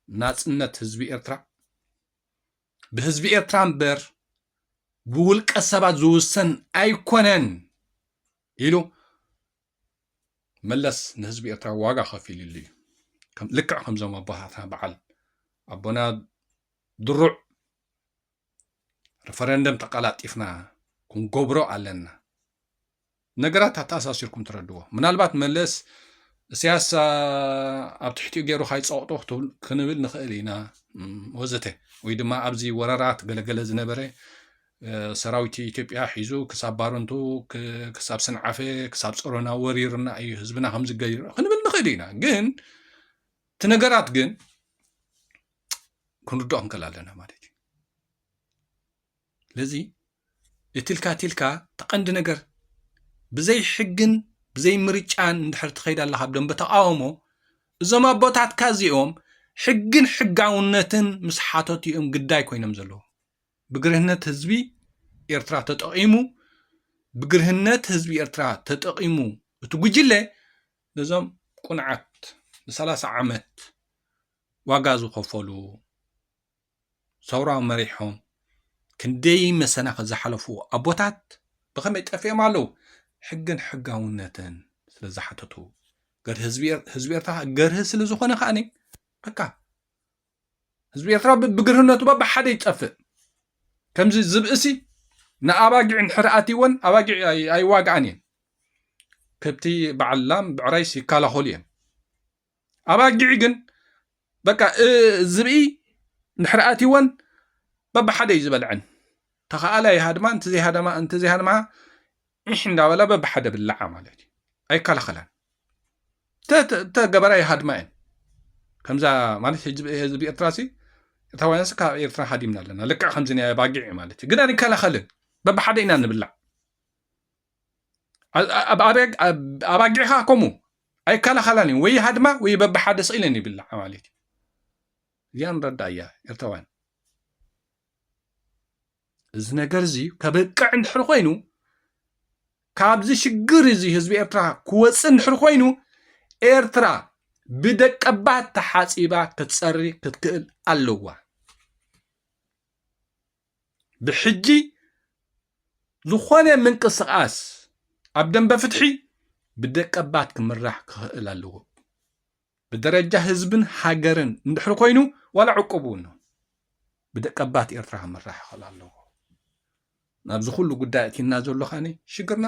ናጽነት ህዝቢ ኤርትራ ብህዝቢ ኤርትራ እምበር ብውልቀ ሰባት ዝውሰን ኣይኮነን ኢሉ መለስ ንህዝቢ ኤርትራ ዋጋ ከፊልሉ እዩ። ከም-፣ ልክዕ ከምዞም ኣቦታትና በዓል ኣቦና ድሩዕ ሪፈረንደም ተቀላጢፍና ክንገብሮ ኣለና። ነገራት ኣተኣሳሲርኩም ትረድዎ። ምናልባት መለስ ኢሳያስ፣ አ፣ ኣብ ትሕቲኡ ገይሩ ካይጸቕጦ ክትብል-፣ ክንብል ንኽእል ኢና፣ እም፣ ወዘተ። ወይ ድማ ኣብዚ ወረራት ገለገለ ዝነበረ፣ እ፣ ሰራዊት ኢትዮጵያ ሒዙ ክሳብ ባረንቱ፣ ክ-፣ ክሳብ ሰንዓፈ፣ ክሳብ ጸሮና ወሪርና እዩ ህዝብና ከምዚ ገይሩ ክንብል ንኽእል ኢና። ግን እቲ ነገራት ግን ክንርድኦ ክንክእል ኣለና ማለት እዩ። ስለዚ እትልካ ትልካ እቲ ቀንዲ ነገር ብዘይ ሕግን ብዘይ ምርጫን እንድሕር ትኸይድ ኣለኻ ኣብ ደንበ ተቃውሞ፣ እዞም ኣቦታትካ እዚኦም ሕግን ሕጋውነትን ምስ ሓተቱ እዮም ግዳይ ኮይኖም ዘለዉ። ብግርህነት ህዝቢ ኤርትራ ተጠቒሙ፣ ብግርህነት ህዝቢ ኤርትራ ተጠቒሙ እቲ ጉጅለ ነዞም ቁንዓት ንሰላሳ ዓመት ዋጋ ዝኸፈሉ፣ ሰውራ መሪሖም ክንደይ መሰናኽል ዝሓለፉ ኣቦታት ብኸመይ ጠፊኦም ኣለዉ? ሕግን ሕጋውነትን ስለ ዝሓተቱ። ገርሂ ህዝቢ ኤር-፣ ህዝቢ ኤርትራ ገርሂ ስለ ዝኾነ ከኣኒ በቃ ህዝቢ ኤርትራ ብ-፣ ብግርህነቱ በብሓደ ይጠፍእ። ከምዚ ዝብእሲ ንኣባጊዕ እንድሕር ኣትይወን ኣባጊዕ ኣይ-፣ ኣይዋግኣን እየን። ከብቲ በዓል ላም ብዕራይስ ይከላኸሉ እዮም። ኣባጊዕ ግን በቃ፣ እ፣ ዝብኢ እንድሕር ኣትይወን በብሓደ እዩ ዝበልዐን። ተኸኣላ ይሃድማ፣ እንተ ዘይሃደማ፣ እንተ ዘይሃድማ ዒሕ እንዳበላ በብሓደ ብላዓ ማለት እዩ። ኣይከላኸላን። ተ-፣ ተ-፣ ተገበራ ይሃድማ እየን። ከምዛ ማለት ህዝቢ፣ ህዝቢ ኤርትራ ሲ፣ ኤርትራውያን ሲ ካብ ኤርትራ ሃዲምና ኣለና። ልክዕ ከምዚ ናይ ኣባጊዕ ማለት እዩ። ግን ኣይከላኸልን። በብሓደ ኢና ንብላዕ። ኣ-፣ ኣ-፣ ኣብ ኣበግ-፣ ኣብ-፣ ኣባጊዕኻ ከምኡ ኣይከላኸላን እዩ። ወይ ሃድማ ወይ በብሓደ ስቕ ኢለን ይብላዓ ማለት እዩ። እዚኣ ንረዳእ እያ ኤርትራውያን። እዚ ነገር እዚ ከብቅዕ እንድሕር ኮይኑ፣ ካብዚ ሽግር እዚ ህዝቢ ኤርትራ ክወጽእ እንድሕር ኮይኑ፣ ኤርትራ ብደቀባት ተሓጺባ ክትጸሪ ክትክእል ኣለዋ። ብሕጂ ዝኾነ ምንቅስቓስ ኣብ ደንበ ፍትሒ ብደቀባት ክምራሕ ክኽእል ኣለዎ። ብደረጃ ህዝብን ሃገርን እንድሕር ኮይኑ፣ ዋላ ዕቁብ እውን ብደቀባት ኤርትራ ክምራሕ ክኽእል ኣለዎ። ናብዚ ኩሉ ጉዳይ ኣእቲና ዘሎ ኸኣኒ ሽግርና፣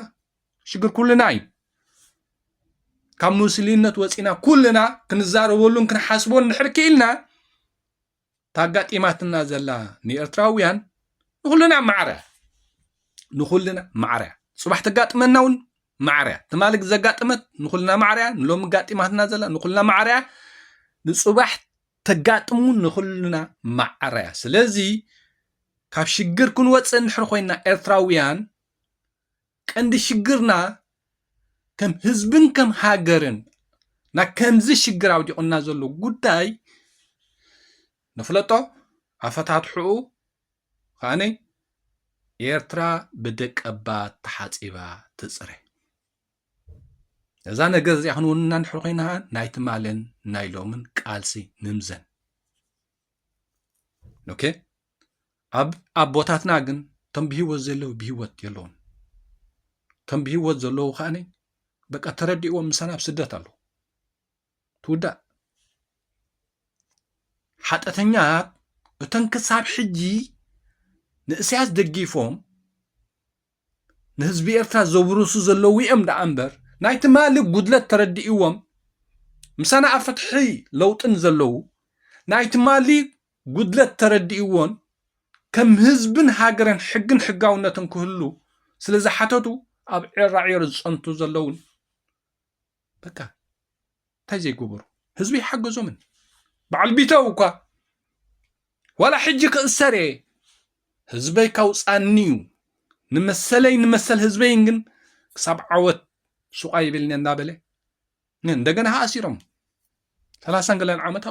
ሽግር ኩልና እዩ። ካብ ሙስሊነት ወፂና ኩልና ክንዛረበሉን ክንሓስቦን እንድሕር ክኢልና፣ ታጋጢማትና ዘላ ንኤርትራውያን ንኹልና ማዕረ፣ ንኹልና ማዕረ። ጽባሕ ተጋጥመና እውን ማዕረ። ትማሊ ዘጋጥመት ንኹልና ማዕረ፣ ንሎሚ ጋጢማትና ዘላ ንኹልና ማዕረ፣ ንጽባሕ ተጋጥሙ ንኹልና ማዕረ። ስለዚ ካብ ሽግር ክንወጽእ እንድሕር ኮይና ኤርትራውያን፣ ቀንዲ ሽግርና ከም ህዝብን ከም ሃገርን ናብ ከምዚ ሽግር ኣውዲቑና ዘሎ ጉዳይ ንፍለጦ፣ ኣፈታትሕኡ ከኣኒ ኤርትራ ብደቀባት ተሓጺባ ትጽረ። እዛ ነገር እዚኣ ክንውንና እንድሕር ኮይና ናይ ትማልን ናይ ሎምን ቃልሲ ንምዘን። ኦኬ? ኣብ ኣቦታትና ግን እቶም ብህይወት ዘለዉ ብህይወት የለውን። እቶም ብህይወት ዘለዉ ከኣኒ በቃ ተረዲእዎም ምሳና ኣብ ስደት ኣለዉ። ትውዳእ። ሓጠተኛታት እቶም ክሳብ ሕጂ ንእስያስ ደጊፎም ንህዝቢ ኤርትራ ዘብርሱ ዘለዉ እዮም ደኣ እምበር፣ ናይ ትማሊ ጉድለት ተረዲእዎም ምሳና ኣብ ፍትሒ ለውጥን ዘለዉ፣ ናይ ትማሊ ጉድለት ተረዲእዎን ከም ህዝብን ሃገርን ሕግን ሕጋውነትን ክህሉ ስለ ዝሓተቱ ኣብ ዒራዒር ዝጸንቱ ዘለውን በቃ እንታይ ዘይገበሩ ህዝቢ ይሓገዞምን በዓል ቢተው እኳ ዋላ ሕጂ ክእሰር እየ ህዝበይ ካውፃኒ እዩ ንመሰለይ ንመሰል ህዝበይን ግን ክሳብ ዓወት ሱቕ ኣይብልኒ እናበለ እንደገና ኣሲሮም ሰላሳን ገለን ዓመት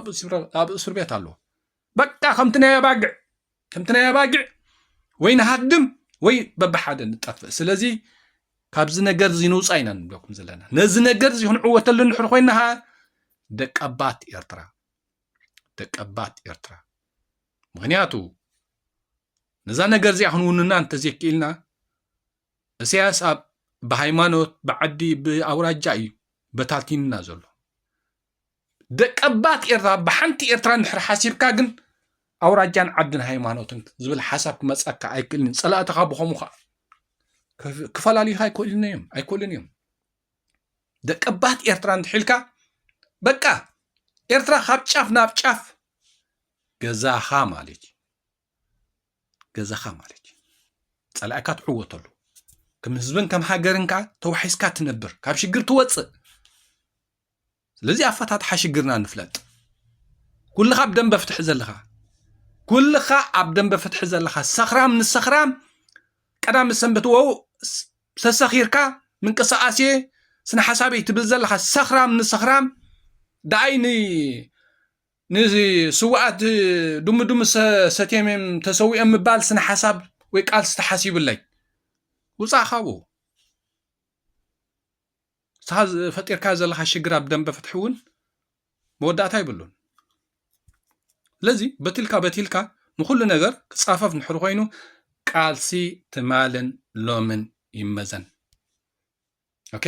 ኣብ እስር ቤት ኣለዎ በቃ ከምቲ ናይ ኣባግዕ ከምቲ ናይ ኣባግዕ ወይ ንሃድም ወይ በብሓደ ንጠፍእ ስለዚ ካብዚ ነገር እዚ ንውፃእ ኢና ንብለኩም ዘለና ነዚ ነገር እዚ ክንዕወተሉ እንድሕር ኮይና ደቀባት ኤርትራ ደቀባት ኤርትራ ምክንያቱ ነዛ ነገር እዚኣ ክንውንና እንተዘይክኢልና እስያስ ኣብ ብሃይማኖት ብዓዲ ብኣውራጃ እዩ በታቲንና ዘሎ ደቀባት ኤርትራ ብሓንቲ ኤርትራ እንድሕር ሓሲብካ ግን ኣውራጃን ዓድን ሃይማኖትን ዝብል ሓሳብ ክመፀካ ኣይክእልን ፀላእትኻ ብኸሙ ከዓ ክፈላልዩካ ኣይክእልን እዮም ኣይክእልን እዮም ደቀባት ኤርትራ እንድሒልካ በቃ ኤርትራ ካብ ጫፍ ናብ ጫፍ ገዛኻ ማለት እዩ ገዛኻ ማለት እዩ ጸላእካ ትዕወተሉ ከም ህዝብን ከም ሃገርን ከዓ ተዋሒስካ ትነብር ካብ ሽግር ትወፅእ ስለዚ ኣፈታትሓ ሽግርና ንፍለጥ ኩልኻ ኣብ ደንበ ፍትሒ ዘለኻ ኩልኻ ኣብ ደንበ ፍትሒ ዘለኻ ሰኽራም ንሰኽራም ቀዳም ሰንበት ወው ተሰኺርካ ምንቅስቃሴ ስነ ሓሳበይ ትብል ዘለኻ ሰኽራም ንሰኽራም ደኣይ ንስውኣት ድምድም ሰትዮም እዮም ተሰዊኦም ምባል ስነ ሓሳብ ወይ ቃልሲ ተሓሲብለይ ውፃእ ካብኡ ንስኻ ፈጢርካ ዘለኻ ሽግር ኣብ ደንበ ፍትሒ እውን መወዳእታ ይብሉን ስለዚ በትልካ በትልካ ንኩሉ ነገር ክፃፈፍ ንሕር ኮይኑ ቃልሲ ትማልን ሎምን ይመዘን ኦኬ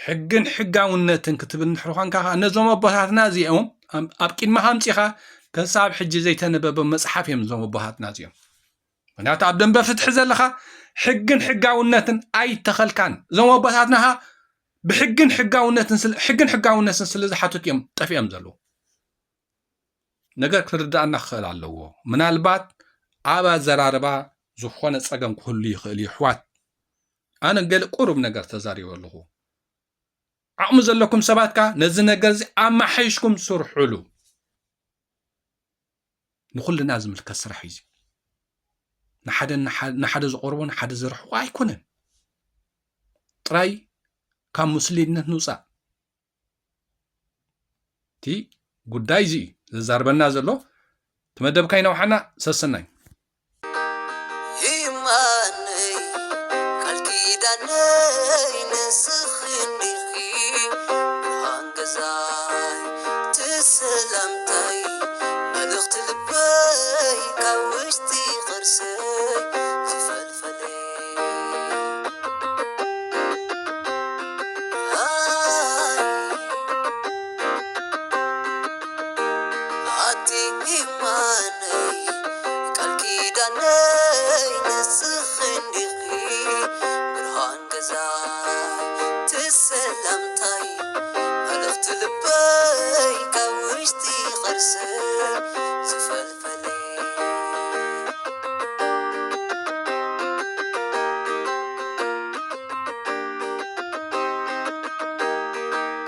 ሕግን ሕጋውነትን ክትብል ንድሕሪ ኳንካ ከዓ ነዞም ኣቦታትና እዚኦም ኣብ ቅድመኻ ኣምፂኻ ክሳብ ሕጂ ዘይተነበበ መፅሓፍ እዮም እዞም ኣቦታትና እዚኦም ምክንያቱ ኣብ ደንበ ፍትሒ ዘለኻ ሕግን ሕጋውነትን ኣይተኸልካን እዞም ኣቦታትና ከዓ ብሕግን ሕጋውነትን ስለ- ሕግን ሕጋውነትን ስለ ዝሓትት እዮም ጠፊኦም ዘለዉ ነገር ክርዳእና ክኽእል ኣለዎ ምናልባት ኣብ ኣዘራርባ ዝኾነ ፀገም ክህሉ ይኽእል እዩ ኣሕዋት ኣነ ገለ ቁሩብ ነገር ተዛሪበ ኣለኹ ዓቕሚ ዘለኩም ሰባት ከኣ ነዚ ነገር እዚ ኣማሓይሽኩም ስርሑሉ ንኹልና ዝምልከት ስራሕ እዩ ንሓደ ንሓደ ዝቐርቦ ንሓደ ዝርሕቆ ኣይኮነን ጥራይ ካብ ሙስሊምነት ንውፃእ እቲ ጉዳይ እዚ እዩ ዘዛርበና ዘሎ እቲ መደብካ ይነውሓና ሰሰናይ ይማነይ ቃል ኪዳነይ ንስኺ እንዲኺ ብርሃን ገዛይ ትሰላምታይ መልእኽቲ ልበይ ካብ ውሽጢ ቕርሰይ ዝፈልፈለይ ኣቲ ይማነይ ቃል ኪዳነይ ንስኺ እንዲኺ ብርሃን ገዛይ ትሰላምታይ መልእኽቲ ልበይ ካብ ውሽጢ ቕርሰይ